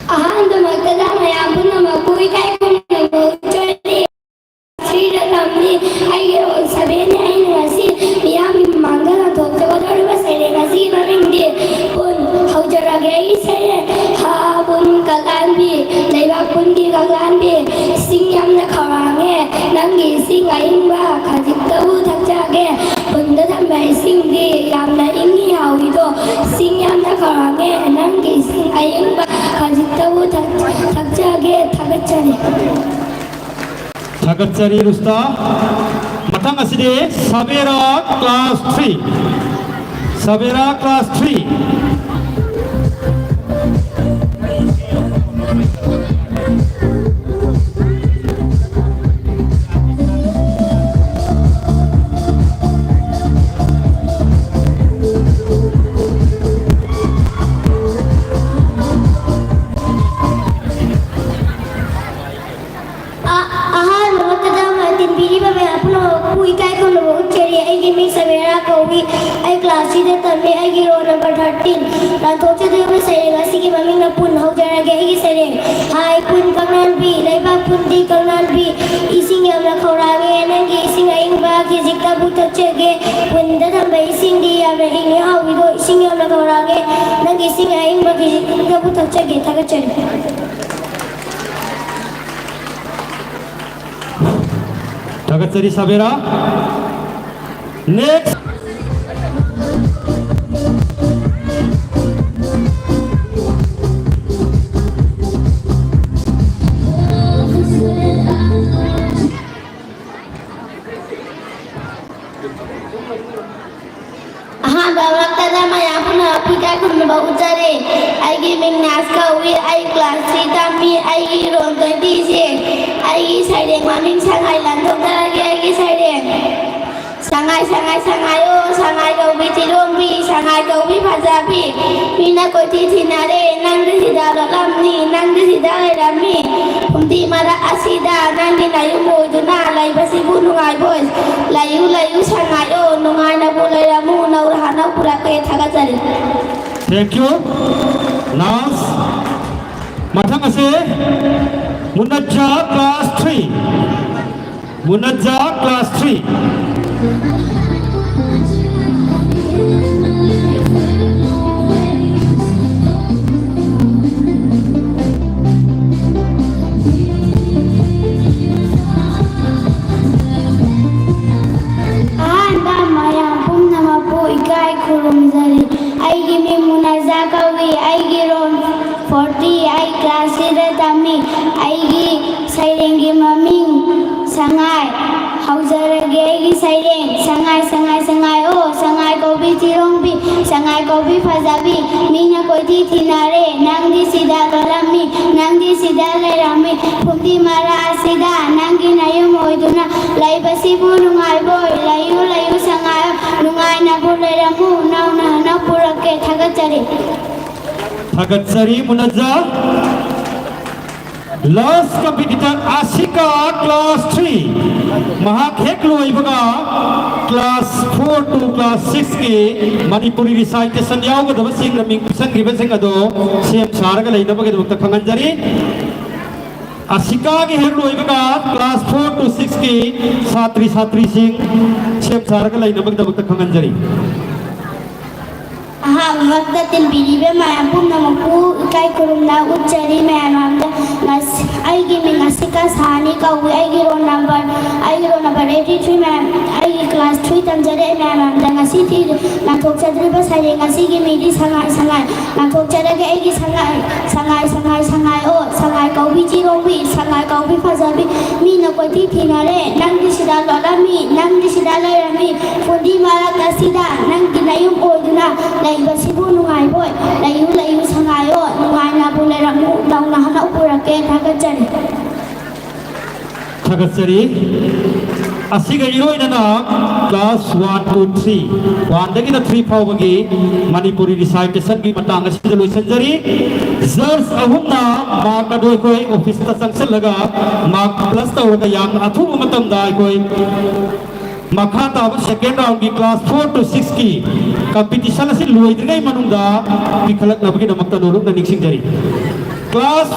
ꯑꯍꯥꯟꯕꯃꯛꯇꯗ ꯃꯌꯥꯝ ꯄꯨꯝꯅꯃꯛꯄꯨ ꯏꯀꯥꯏ ꯈꯨꯝꯅꯕ ꯎꯠꯆꯔꯤ꯫ ꯁꯤꯗ ꯇꯝꯂꯤ꯫ ꯑꯩꯒꯤ roll seven ꯅꯤ꯫ ꯑꯩꯅ ꯉꯁꯤ ꯃꯤꯌꯥꯝꯒꯤ ꯃꯃꯥꯡꯗ ꯂꯥꯟꯊꯣꯛꯆꯒꯗꯧꯔꯤꯕ ꯁꯩꯔꯦꯡ ꯑꯁꯤꯒꯤ ꯃꯃꯤꯡꯗꯤ ꯄꯨꯟ꯫ ꯍꯧꯖꯔꯒꯦ ꯑꯩꯒꯤ ꯁꯩꯔꯦꯡ: ꯍꯥ ꯄꯨꯟ ꯀꯛꯂꯥꯟꯕꯤ, ꯂꯩꯕꯥꯛ ꯄꯨꯟꯒꯤ ꯀꯛꯂꯥꯟꯕꯤ, ꯏꯁꯤꯡ ꯌꯥꯝꯅ ꯈꯧꯔꯥꯡꯉꯦ, ꯅꯪꯒꯤ ꯏꯁꯤꯡ ꯑꯏꯪꯕ ꯈꯖꯤꯛꯇꯕꯨ ꯊꯛꯆꯒꯦ꯫ ꯄꯨꯟꯗ ꯊꯝꯕ ꯏꯁꯤꯡꯗꯤ ꯌꯥꯝꯅ ꯏꯪꯉꯤ ꯍꯥꯎꯏꯗꯣ, ꯏꯁꯤꯡ ꯌꯥꯝꯅ ꯈꯧꯔꯥꯡꯉꯦ, ꯅꯪꯒꯤ ꯏꯁꯤꯡ ꯑꯏꯪꯕ ꯈꯖꯤꯛꯇꯕꯨ ꯊꯛ-, ꯊꯛꯆꯒꯦ꯫ ꯊꯥꯒꯠꯆꯔꯤ꯫ ꯊꯥꯒꯠꯆꯔꯤ ꯔꯨꯁꯇꯥ꯫ ꯃꯊꯪ ꯑꯁꯤꯗꯤ ꯁꯥꯕꯦꯔꯥ, class three꯫ ꯁꯥꯕꯦꯔꯥ, class three꯫ ꯑ-, ꯑꯍꯥꯟꯕ ꯃꯛꯇꯗ ꯃꯥꯏ ꯇꯤꯟꯕꯤꯔꯤꯕ ꯃꯌꯥꯝ ꯄꯨꯝꯅꯃꯛꯄꯨ ꯏꯀꯥꯏ ꯈꯨꯝꯅꯕ ꯎꯠꯆꯔꯤ꯫ ꯑꯩꯒꯤ ꯃꯤꯡ ꯁꯃꯤꯔꯥ ꯀꯧꯏ꯫ ꯑꯩ class three ꯗ ꯇꯝꯃꯤ꯫ ꯑꯩꯒꯤ roll number thirteen꯫ ꯂꯥꯟꯊꯣꯛꯆꯗꯣꯔꯤꯕ ꯁꯩꯔꯦꯡ ꯑꯁꯤꯒꯤ ꯃꯃꯤꯡꯅ ꯄꯨꯟ꯫ ꯍꯧꯖꯔꯒꯦ ꯑꯩꯒꯤ ꯁꯩꯔꯦꯡ꯫ ꯍꯥꯏ ꯄꯨꯟ ꯀꯛꯅꯥꯟꯕꯤ, ꯂꯩꯕꯥꯛ ꯄꯨꯟꯗꯤ ꯀꯛꯅꯥꯟꯕꯤ, ꯏꯁꯤꯡ ꯌꯥꯝꯅ ꯈꯧꯔꯥꯡꯉꯦ, ꯅꯪꯒꯤ ꯏꯁꯤꯡ ꯑꯏꯪꯕ ꯈꯤꯖꯤꯛꯇꯕꯨ ꯊꯛꯆꯒꯦ꯫ ꯄꯨꯟꯗ ꯊꯝꯕ ꯏꯁꯤꯡꯗꯤ ꯌꯥꯝꯅ ꯏꯪꯉꯦ ꯍꯥꯎꯏꯗꯣ, ꯏꯁꯤꯡ ꯌꯥꯝꯅ ꯈꯧꯔꯥꯡꯉꯦ, ꯅꯪꯒꯤ ꯏꯁꯤꯡ ꯑꯏꯪꯕ ꯈꯤꯖꯤꯛꯇꯕꯨ ꯊꯛꯆꯒꯦ꯫ ꯊꯥꯒꯠꯆꯔꯤ꯫ ꯊꯥꯒꯠꯆꯔꯤ ꯁꯥꯕꯦꯔꯥ꯫ Next꯫ ꯈꯨꯔꯨꯝꯅꯕ ꯎꯠꯆꯔꯤ꯫ ꯑꯩꯒꯤ ꯃꯤꯡ ꯅꯥꯁ ꯀꯧꯏ꯫ ꯑꯩ ꯀ꯭ꯂꯥꯁ ꯊ꯭ꯔꯤ ꯇꯝꯃꯤ꯫ ꯑꯩꯒꯤ ꯔꯣꯜ ꯇ꯭ꯋꯦꯟꯇꯤꯁꯦ꯫ ꯑꯩꯒꯤ ꯁꯩꯔꯦꯡ ꯃꯃꯤꯡ ꯁꯉꯥꯏ ꯂꯥꯟꯊꯣꯛꯆꯔꯒꯦ꯫ ꯑꯩꯒꯤ ꯁꯩꯔꯦꯡ: ꯁꯉꯥꯏ, ꯁꯉꯥꯏ, ꯁꯉꯥꯏ, ꯑꯣ ꯁꯉꯥꯏ ꯀꯧꯕꯤ ꯆꯤꯔꯣꯡꯕꯤ, ꯁꯉꯥꯏ ꯀꯧꯕꯤ ꯐꯖꯕꯤ, ꯃꯤꯅ ꯀꯣꯏꯊꯤ ꯊꯤꯅꯔꯦ, ꯅꯪꯗꯤ ꯁꯤꯗ ꯂꯣꯠꯂꯝꯅꯤ, ꯅꯪꯗꯤ ꯁꯤꯗ ꯂꯩꯔꯝꯃꯤ꯫ ꯐꯨꯝꯗꯤ ꯃꯔꯛ ꯑꯁꯤꯗ ꯅꯪꯒꯤ ꯅꯌꯨꯝ ꯑꯣꯏꯗꯨꯅ ꯂꯩꯕꯁꯤꯕꯨ ꯅꯨꯡꯉꯥꯏꯕꯣꯏ? ꯂꯩꯌꯨ, ꯂꯩꯌꯨ ꯁꯉꯥꯏ, ꯑꯣ ꯅꯨꯡꯉꯥꯏꯅꯕꯨ ꯂꯩꯔꯝꯃꯨ, ꯅꯧꯅ ꯍꯅꯧ ꯄꯨꯔꯛꯀꯦ꯫ ꯊꯥꯒꯠꯆꯔꯤ꯫ Thank you. Last. ꯃꯊꯪ ꯑꯁꯦ ꯃꯨꯅꯖꯥ class three꯫ ꯃꯨꯅꯖꯥ class three꯫ ꯑꯍꯥꯟꯕ ꯃꯌꯥꯝ ꯄꯨꯝꯅꯃꯛꯄꯨ ꯏꯀꯥꯏ ꯈꯨꯔꯨꯝꯖꯔꯤ꯫ ꯑꯩꯒꯤ ꯃꯤꯡ ꯃꯨꯅꯖꯥ ꯀꯧꯏ꯫ ꯑꯩꯒꯤ ꯔꯣꯜ ꯐꯣꯔꯇꯤ꯫ ꯑꯩ ꯀ꯭ꯂꯥꯁ ꯊ꯭ꯔꯤꯗ ꯇꯝꯃꯤ꯫ ꯑꯩꯒꯤ ꯁꯩꯔꯦꯡꯒꯤ ꯃꯃꯤꯡ ꯁꯉꯥꯏ꯫ ꯍꯧꯖꯔꯒꯦ ꯑꯩꯒꯤ ꯁꯩꯔꯦꯡ: ꯁꯉꯥꯏ, ꯁꯉꯥꯏ, ꯁꯉꯥꯏ, ꯑꯣ ꯁꯉꯥꯏ ꯀꯧꯕꯤ ꯆꯤꯔꯣꯡꯕꯤ, ꯁꯉꯥꯏ ꯀꯧꯕꯤ ꯐꯖꯕꯤ, ꯃꯤꯅ ꯀꯣꯏꯊꯤ ꯊꯤꯅꯔꯦ, ꯅꯪꯗꯤ ꯁꯤꯗ ꯂꯣꯠꯂꯝꯃꯤ, ꯅꯪꯗꯤ ꯁꯤꯗ ꯂꯩꯔꯝꯃꯤ꯫ ꯐꯨꯝꯗꯤ ꯃꯔꯛ ꯑꯁꯤꯗ ꯅꯪꯒꯤ ꯅꯌꯨꯝ ꯑꯣꯏꯗꯨꯅ ꯂꯩꯕꯁꯤꯕꯨ ꯅꯨꯡꯉꯥꯏꯕꯣꯏ? ꯂꯩꯌꯨ, ꯂꯩꯌꯨ ꯁꯉꯥꯏ, ꯅꯨꯡꯉꯥꯏꯅꯕꯨ ꯂꯩꯔꯝꯃꯨ, ꯅꯧꯅ ꯍꯅꯧ ꯄꯨꯔꯛꯀꯦ꯫ ꯊꯥꯒꯠꯆꯔꯤ꯫ ꯊꯥꯒꯠꯆꯔꯤ ꯃꯨꯅꯖꯥ꯫ Last competitor ꯑꯁꯤꯀꯥ class three꯫ ꯃꯍꯥꯛ ꯍꯦꯛ ꯂꯣꯏꯕꯒ class four to class six ꯀꯤ ꯃꯅꯤꯄꯨꯔꯤ recitation ꯌꯥꯎꯒꯗꯕꯁꯤꯡꯅ ꯃꯤꯡ ꯄꯤꯁꯟꯈꯤꯕꯁꯤꯡ ꯑꯗꯣ ꯁꯦꯝ ꯁꯥꯔꯒ ꯂꯩꯅꯕꯒꯤꯗꯃꯛꯇ ꯈꯪꯍꯟꯖꯔꯤ꯫ ꯑꯁꯤꯀꯥꯒꯤ ꯍꯦꯛ ꯂꯣꯏꯕꯒ class four to six ꯀꯤ ꯁꯥꯇ꯭ꯔꯤ ꯁꯥꯇ꯭ꯔꯤꯁꯤꯡ ꯁꯦꯝ ꯁꯥꯔꯒ ꯂꯩꯅꯕꯒꯤꯗꯃꯛꯇ ꯈꯪꯍꯟꯖꯔꯤ꯫ ꯑꯍꯥꯟꯕꯃꯛꯇ ꯇꯤꯟꯕꯤꯔꯤꯕ ꯃꯌꯥꯝ ꯄꯨꯝꯅꯃꯛꯄꯨ ꯏꯀꯥꯏ ꯈꯨꯔꯨꯝꯅ ꯎꯠꯆꯔꯤ꯫ ꯃꯌꯥꯝ ꯃꯥꯡꯗ ꯉꯁ-, ꯑꯩꯒꯤ ꯃꯤꯡ ꯑꯁꯤꯀꯥ ꯁꯍꯥꯅꯤ ꯀꯧꯏ꯫ ꯑꯩꯒꯤ ꯔꯣꯜ ꯅꯝꯕꯔ, ꯑꯩꯒꯤ ꯔꯣꯜ ꯅꯝꯕꯔ eighty three꯫ ꯃꯌꯥꯝ, ꯑꯩꯒꯤ class three ꯇꯝꯖꯔꯛꯑꯦ꯫ ꯃꯌꯥꯝ ꯃꯥꯡꯗ ꯉꯁꯤꯗꯤ ꯂꯥꯟꯊꯣꯛꯆꯗ꯭ꯔꯤꯕ ꯁꯩꯔꯦꯡ ꯑꯁꯤꯒꯤ ꯃꯤꯡꯗꯤ ꯁꯉꯥꯏ, ꯁꯉꯥꯏ꯫ ꯂꯥꯟꯊꯣꯛꯆꯔꯒꯦ ꯑꯩꯒꯤ ꯁꯉꯥꯏ, ꯁꯉꯥꯏ, ꯁꯉꯥꯏ, ꯁꯉꯥꯏ, ꯑꯣ ꯁꯉꯥꯏ ꯀꯧꯕꯤ ꯆꯤꯔꯣꯡꯕꯤ, ꯁꯉꯥꯏ ꯀꯧꯕꯤ ꯐꯖꯕꯤ, ꯃꯤꯅ ꯀꯣꯏꯊꯤ ꯊꯤꯅꯔꯦ, ꯅꯪꯗꯤ ꯁꯤꯗ ꯂꯣꯠꯂꯝꯃꯤ, ꯅꯪꯗꯤ ꯁꯤꯗ ꯂꯩꯔꯝꯃꯤ꯫ ꯐꯨꯝꯗꯤ ꯃꯔꯛ ꯑꯁꯤꯗ ꯅꯪꯒꯤ ꯅꯌꯨꯝ ꯑꯣꯏꯗꯨꯅ ꯂꯩꯕꯁꯤꯕꯨ ꯅꯨꯡꯉꯥꯏꯕꯣꯏ? ꯂꯩꯌꯨ, ꯂꯩꯌꯨ, ꯁꯉꯥꯏꯑꯣ, ꯅꯨꯡꯉꯥꯏꯅꯕꯨ ꯂꯩꯔꯝꯃꯨ꯫ ꯅꯧꯅ ꯍꯟꯅ ꯎꯄꯨꯔꯛꯀꯦ꯫ ꯊꯥꯒꯠꯆꯔꯤ꯫ ꯊꯥꯒꯠꯆꯔꯤ꯫ ꯑꯁꯤꯒ ꯏꯔꯣꯏꯅꯅ class one to three, one ꯗꯒꯤꯅ three ꯐꯥꯎꯕꯒꯤ ꯃꯅꯤꯄꯨꯔꯤ recitation ꯒꯤ ꯃꯇꯥꯡ ꯑꯁꯤꯗ ꯂꯣꯏꯁꯤꯟꯖꯔꯤ꯫ Judge ꯑꯍꯨꯝꯅ mark ꯑꯗꯨ ꯑꯩꯈꯣꯏ office ꯇ ꯆꯪꯁꯤꯜꯂꯒ mark plus ꯇꯧꯔꯒ ꯌꯥꯝꯅ ꯑꯊꯨꯕ ꯃꯇꯝꯗ ꯑꯩꯈꯣꯏ ꯃꯈꯥ ꯇꯥꯕ second round ꯒꯤ class four to six ꯀꯤ competition ꯑꯁꯤ ꯂꯣꯏꯗ꯭ꯔꯤꯉꯩ ꯃꯅꯨꯡꯗ ꯄꯤꯈꯠꯂꯛꯅꯕꯒꯤꯗꯃꯛꯇ ꯅꯣꯂꯨꯛꯅ ꯅꯤꯡꯁꯤꯡꯖꯔꯤ꯫ Class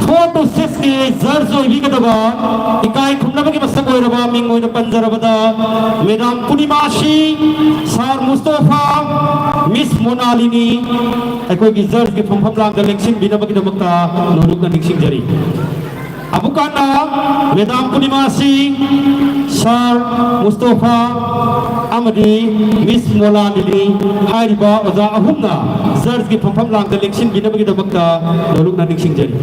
four to six ꯀꯤ judge ꯑꯣꯏꯕꯤꯒꯗꯕ ꯏꯀꯥꯏ ꯈꯨꯝꯅꯕꯒꯤ ꯃꯁꯛ ꯑꯣꯏꯔꯕ ꯃꯤꯡ ꯑꯣꯏꯅ ꯄꯟꯖꯔꯕꯗ Madam ꯄꯨꯔꯅꯤꯃꯥ ꯁꯤꯡ, Sir ꯃꯨꯁꯇꯣꯐꯥ, Miss ꯃꯣꯅꯥꯂꯤꯅꯤ, ꯑꯩꯈꯣꯏꯒꯤ judge ꯀꯤ ꯐꯝꯐꯝ ꯂꯥꯡꯗ ꯂꯦꯡꯁꯤꯟꯕꯤꯅꯕꯒꯤꯗꯃꯛꯇ ꯅꯣꯂꯨꯛꯅ ꯅꯤꯡꯁꯤꯡꯖꯔꯤ꯫ ꯑꯃꯨꯛ ꯍꯟꯅ Madam ꯄꯨꯔꯅꯤꯃꯥ ꯁꯤꯡ, Sir ꯃꯨꯁꯇꯣꯐꯥ ꯑꯃꯗꯤ Miss ꯃꯣꯂꯥ ꯂꯤꯂꯤ ꯍꯥꯏꯔꯤꯕ ꯑꯣꯖꯥ ꯑꯍꯨꯝꯅ judge ꯀꯤ ꯐꯝꯐꯝ ꯂꯥꯡꯗ ꯂꯦꯡꯁꯤꯟꯕꯤꯅꯕꯒꯤꯗꯃꯛꯇ ꯅꯣꯂꯨꯛꯅ ꯅꯤꯡꯁꯤꯡꯖꯔꯤ꯫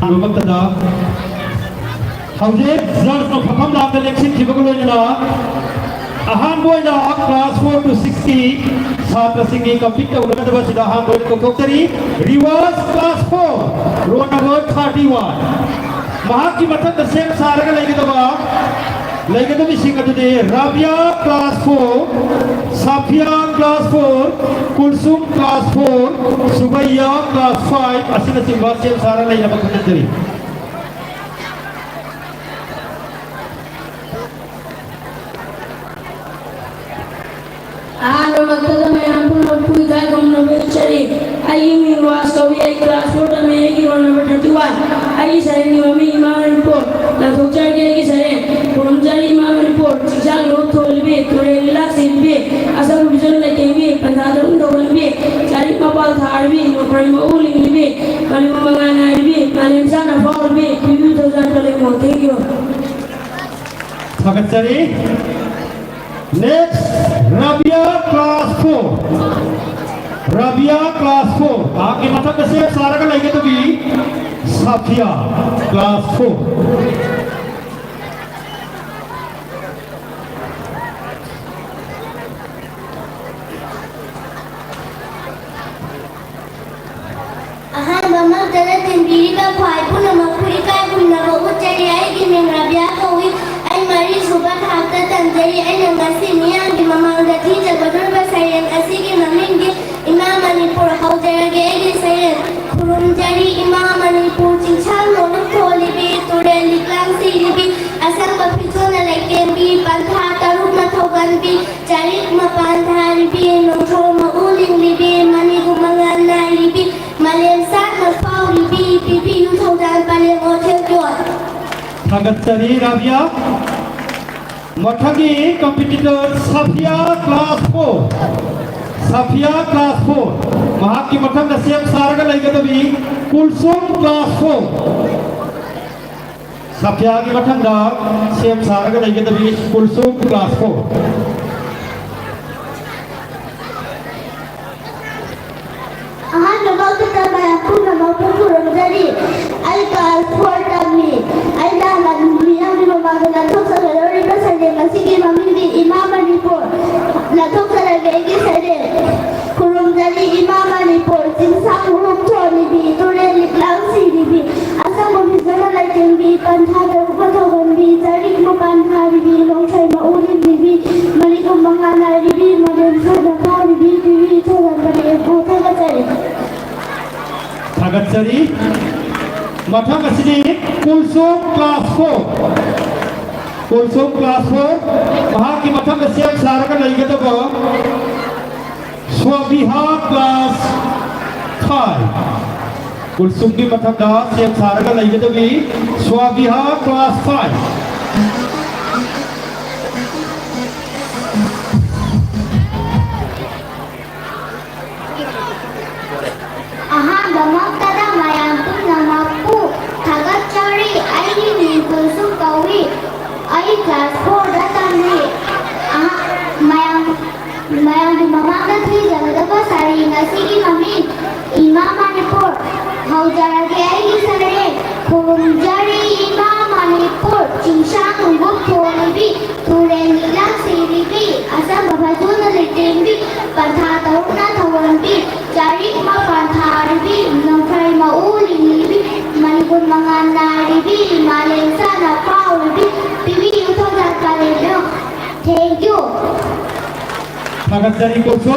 ꯑꯍꯥꯟꯕꯃꯛꯇꯗ ꯍꯧꯖꯤꯛ judge ꯅ ꯐꯝꯐꯝ ꯂꯥꯡꯗ ꯂꯦꯡꯁꯤꯟꯈꯤꯕꯒ ꯂꯣꯏꯅꯅ ꯑꯍꯥꯟꯕ ꯑꯣꯏꯅ class four to six ꯀꯤ ꯁꯥꯇ꯭ꯔꯁꯤꯡꯒꯤ compete ꯇꯧꯒꯗꯕꯁꯤꯗ ꯑꯍꯥꯟꯕ ꯑꯣꯏꯅ ꯀꯧꯊꯣꯛꯆꯔꯤ꯫ Reverse class four, roll number thirty one꯫ ꯃꯍꯥꯛꯀꯤ ꯃꯊꯛꯇ ꯁꯦꯝ ꯁꯥꯔꯒ ꯂꯩꯒꯗꯕ ꯂꯩꯒꯗꯕꯁꯤꯡ ꯑꯗꯨꯗꯤ ꯔꯥꯕꯤꯌꯥ class four, ꯁꯥꯐꯤꯌꯥ class four, Kulsum class four, ꯁꯨꯕꯩꯌꯥ class five ꯑꯁꯤꯅꯆꯤꯡꯕ ꯁꯦꯝ ꯁꯥꯔ ꯂꯩꯅꯕ ꯈꯪꯍꯟꯖꯔꯤ꯫ ꯑꯍꯥꯟꯕꯃꯛꯇꯗ ꯃꯌꯥꯝ ꯄꯨꯝꯅꯃꯛꯄꯨ ꯏꯀꯥꯏ ꯈꯨꯝꯅꯕ ꯎꯠꯆꯔꯤ꯫ ꯑꯩꯒꯤ ꯃꯤꯡ ꯔꯥꯖ ꯀꯧꯏ꯫ ꯑꯩ class four ꯇꯝꯃꯤ꯫ ꯑꯩꯒꯤ roll number thirty one꯫ ꯑꯩꯒꯤ ꯁꯩꯔꯦꯡꯒꯤ ꯃꯃꯤꯡ ꯏꯃꯥ ꯃꯅꯤꯄꯨꯔ꯫ ꯂꯥꯟꯊꯣꯛꯆꯔꯒꯦ ꯑꯩꯒꯤ ꯁꯩꯔꯦꯡ꯫ ꯈꯨꯔꯨꯝꯖꯔꯤ ꯏꯃꯥ ꯃꯅꯤꯄꯨꯔ꯫ ꯆꯤꯡꯁꯥꯡ ꯂꯣꯛ ꯊꯣꯜꯂꯤꯕꯤ, ꯇꯨꯔꯦꯜ ꯂꯤꯂꯥꯛ ꯁꯤꯕꯤ, ꯑꯁꯪꯕ ꯐꯤꯖꯣꯜ ꯂꯩꯇꯦꯡꯕꯤ, ꯄꯟꯊꯥ ꯇꯔꯨꯛ ꯊꯧꯒꯟꯕꯤ, ꯆꯥꯔꯤꯛ ꯃꯄꯥꯜ ꯊꯥꯔꯕꯤ, ꯅꯣꯡꯈ꯭ꯔꯩ ꯃꯍꯨ ꯂꯤꯡꯂꯤꯕꯤ, ꯃꯅꯤꯄꯨꯔ ꯃꯉꯥꯜ ꯅꯥꯏꯔꯤꯕꯤ, ꯃꯥꯂꯦꯝ ꯁꯥꯠꯅ ꯐꯥꯎꯔꯤꯕꯤ, ꯄꯤꯕꯤꯌꯨ ꯊꯧꯖꯥꯜ ꯄꯂꯦꯝ ꯋꯥꯡꯊꯦꯡ ꯏꯔꯣ꯫ ꯊꯥꯒꯠꯆꯔꯤ꯫ Next, ꯔꯥꯕꯤꯌꯥ class four꯫ ꯔꯥꯕꯤꯌꯥ class four꯫ ꯃꯍꯥꯛꯀꯤ ꯃꯊꯛꯇ ꯁꯦꯝ ꯁꯥꯔꯒ ꯂꯩꯒꯗꯕꯤ ꯁꯥꯐꯤꯌꯥ class four꯫ ꯑꯍꯥꯟꯕꯃꯛꯇꯗ ꯇꯤꯟꯕꯤꯔꯤꯕ ꯈ꯭ꯋꯥꯏ ꯄꯨꯝꯅꯃꯛꯄꯨ ꯏꯀꯥꯏ ꯈꯨꯝꯅꯕ ꯎꯠꯆꯔꯤ꯫ ꯑꯩꯒꯤ ꯃꯤꯡ ꯔꯥꯕꯤꯌꯥ ꯀꯧꯏ꯫ ꯑꯩ ꯃꯔꯤꯁꯨꯕ ꯊꯥꯛꯇ ꯇꯝꯖꯔꯤ꯫ ꯑꯩꯅ ꯉꯁꯤ ꯃꯤꯌꯥꯝꯒꯤ ꯃꯃꯥꯡꯗ ꯊꯤꯖꯒꯗꯧꯔꯤꯕ ꯁꯩꯔꯦꯡ ꯑꯁꯤꯒꯤ ꯃꯃꯤꯡꯗꯤ ꯏꯃꯥ ꯃꯅꯤꯄꯨꯔ꯫ ꯍꯧꯖꯔꯒꯦ ꯑꯩꯒꯤ ꯁꯩꯔꯦꯡ꯫ ꯈꯨꯔꯨꯝꯖꯔꯤ ꯏꯃꯥ ꯃꯅꯤꯄꯨꯔ, ꯆꯤꯡꯁꯥꯡ ꯅꯣꯡꯂꯨꯛ ꯊꯣꯜꯂꯤꯕꯤ, ꯇꯨꯔꯦꯜ ꯂꯤꯛꯂꯥꯡ ꯁꯤꯔꯤꯕꯤ, ꯑꯁꯪꯕ ꯐꯤꯖꯣꯜꯅ ꯂꯩꯇꯦꯡꯕꯤ, ꯄꯟꯊꯥ ꯇꯔꯨꯛꯅ ꯊꯧꯒꯟꯕꯤ, ꯆꯔꯤꯛ ꯃꯄꯥꯟ ꯊꯥꯔꯤꯕꯤ, ꯅꯣꯡꯊ꯭ꯔꯣ ꯃꯎ ꯂꯤꯡꯂꯤꯕꯤ, ꯃꯅꯤꯕꯨ ꯃꯉꯥꯜ ꯅꯥꯏꯔꯤꯕꯤ, ꯃꯥꯂꯦꯝ ꯁꯥꯠꯅ ꯐꯥꯎꯔꯤꯕꯤ, ꯄꯤꯕꯤꯌꯨ ꯊꯧꯖꯥꯜ ꯄꯂꯦꯝ ꯑꯣꯊꯦꯜ ꯌꯣꯠ꯫ ꯊꯥꯒꯠꯆꯔꯤ ꯔꯥꯕꯤꯌꯥ꯫ ꯃꯊꯪꯒꯤ competitor ꯁꯥꯐꯤꯌꯥ class four꯫ ꯁꯥꯐꯤꯌꯥ class four꯫ ꯃꯍꯥꯛꯀꯤ ꯃꯊꯪꯗ ꯁꯦꯝ ꯁꯥꯔꯒ ꯂꯩꯒꯗꯕꯤ ꯀꯨꯜꯁꯨꯝ class four꯫ ꯁꯥꯐꯤꯌꯥꯒꯤ ꯃꯊꯪꯗ ꯁꯦꯝ ꯁꯥꯔꯒ ꯂꯩꯒꯗꯕꯤ ꯀꯨꯜꯁꯨꯝ class four꯫ ꯑꯍꯥꯟꯕꯃꯛꯇꯗ ꯃꯌꯥꯝ ꯄꯨꯝꯅꯃꯛꯄꯨ ꯈꯨꯔꯨꯝꯖꯔꯤ꯫ ꯑꯩ class four ꯇꯝꯃꯤ꯫ ꯑꯩꯅ ꯃꯤꯌꯥꯝꯒꯤ ꯃꯃꯥꯡꯗ ꯂꯥꯟꯊꯣꯛꯆꯒꯗꯧꯔꯤꯕ ꯁꯩꯔꯦꯡ ꯑꯁꯤꯒꯤ ꯃꯃꯤꯡꯗꯤ ꯏꯃꯥ ꯃꯅꯤꯄꯨꯔ꯫ ꯂꯥꯟꯊꯣꯛꯆꯔꯒꯦ ꯑꯩꯒꯤ ꯁꯩꯔꯦꯡ꯫ ꯈꯨꯔꯨꯝꯖꯔꯤ ꯏꯃꯥ ꯃꯅꯤꯄꯨꯔ, ꯆꯤꯡꯁꯥꯡ ꯎꯔꯨꯝ ꯊꯣꯜꯂꯤꯕꯤ, ꯇꯨꯔꯦꯜ ꯂꯤꯛꯂꯥꯡ ꯁꯤꯔꯤꯕꯤ, ꯑꯁꯪꯕ ꯐꯤꯖꯣꯜꯅ ꯂꯩꯇꯦꯡꯕꯤ, ꯄꯟꯊꯥ ꯇꯔꯨꯛꯅ ꯊꯧꯒꯟꯕꯤ, ꯆꯔꯤꯛ ꯃꯄꯥꯟ ꯊꯥꯕꯤ, ꯊꯥꯒꯠꯆꯔꯤ꯫ ꯃꯊꯪ ꯑꯁꯤꯗꯤ Kulsum class four, Kulsum class four, ꯃꯍꯥꯛꯀꯤ ꯃꯊꯪꯗ ꯁꯦꯝ ꯁꯥꯔꯒ ꯂꯩꯒꯗꯕ ꯁ꯭ꯋꯥꯕꯤꯍꯥ class five꯫ ꯀꯨꯜꯁꯨꯝꯒꯤ ꯃꯊꯪꯗ ꯁꯦꯝ ꯁꯥꯔꯒ ꯂꯩꯒꯗꯕꯤ ꯁ꯭ꯋꯥꯕꯤꯍꯥ class five꯫ ꯑꯍꯥꯟꯕꯃꯛꯇꯗ ꯃꯌꯥꯝ ꯄꯨꯝꯅꯃꯛꯄꯨ ꯊꯥꯒꯠꯆꯔꯤ꯫ ꯑꯩꯒꯤ ꯃꯤꯡ ꯀꯨꯜꯁꯨꯝ ꯀꯧꯏ꯫ ꯑꯩ class fourꯗ ꯇꯝꯂꯤ꯫ ꯑꯍ-, ꯃꯌꯥꯝ, ꯃꯌꯥꯝꯒꯤ ꯃꯃꯥꯡꯗ ꯊꯤꯖꯒꯗꯕ ꯁꯩꯔꯦꯡ ꯑꯁꯤꯒꯤ ꯃꯃꯤꯡ ꯏꯃꯥ ꯃꯅꯤꯄꯨꯔ꯫ ꯍꯧꯖꯔꯒꯦ ꯑꯩꯒꯤ ꯁꯩꯔꯦꯡ꯫ ꯈꯨꯔꯨꯝꯖꯔꯤ ꯏꯃꯥ ꯃꯅꯤꯄꯨꯔ, ꯆꯤꯡꯁꯥꯡ ꯅꯨꯡꯒꯨꯞ ꯊꯣꯜꯂꯤꯕꯤ, ꯇꯨꯔꯦꯟ ꯂꯤꯛꯂꯥ ꯁꯤꯔꯤꯕꯤ, ꯑꯆꯝꯕ ꯐꯖꯨꯅ ꯂꯩꯇꯦꯡꯕꯤ, ꯄꯟꯊꯥ ꯇꯔꯨꯛꯅ ꯊꯧꯍꯟꯕꯤ, ꯆꯥꯔꯤꯛ ꯃꯄꯥꯟ ꯊꯥꯔꯤꯕꯤ, ꯅꯣꯡꯐꯩ ꯃꯎ ꯂꯤꯡꯂꯤꯕꯤ, ꯃꯅꯤꯀꯨꯟ ꯃꯉꯥꯜ ꯅꯥꯏꯔꯤꯕꯤ, ꯃꯥꯂꯦꯝ ꯁꯥꯠꯅ ꯐꯥꯎꯔꯤꯕꯤ, ꯄꯤꯕꯤꯌꯨ ꯊꯧꯖꯥꯜ ꯄꯥꯂꯦꯝꯅ꯫ Thank you. ꯊꯥꯒꯠꯆꯔꯤ ꯀꯣꯛꯁꯨ꯫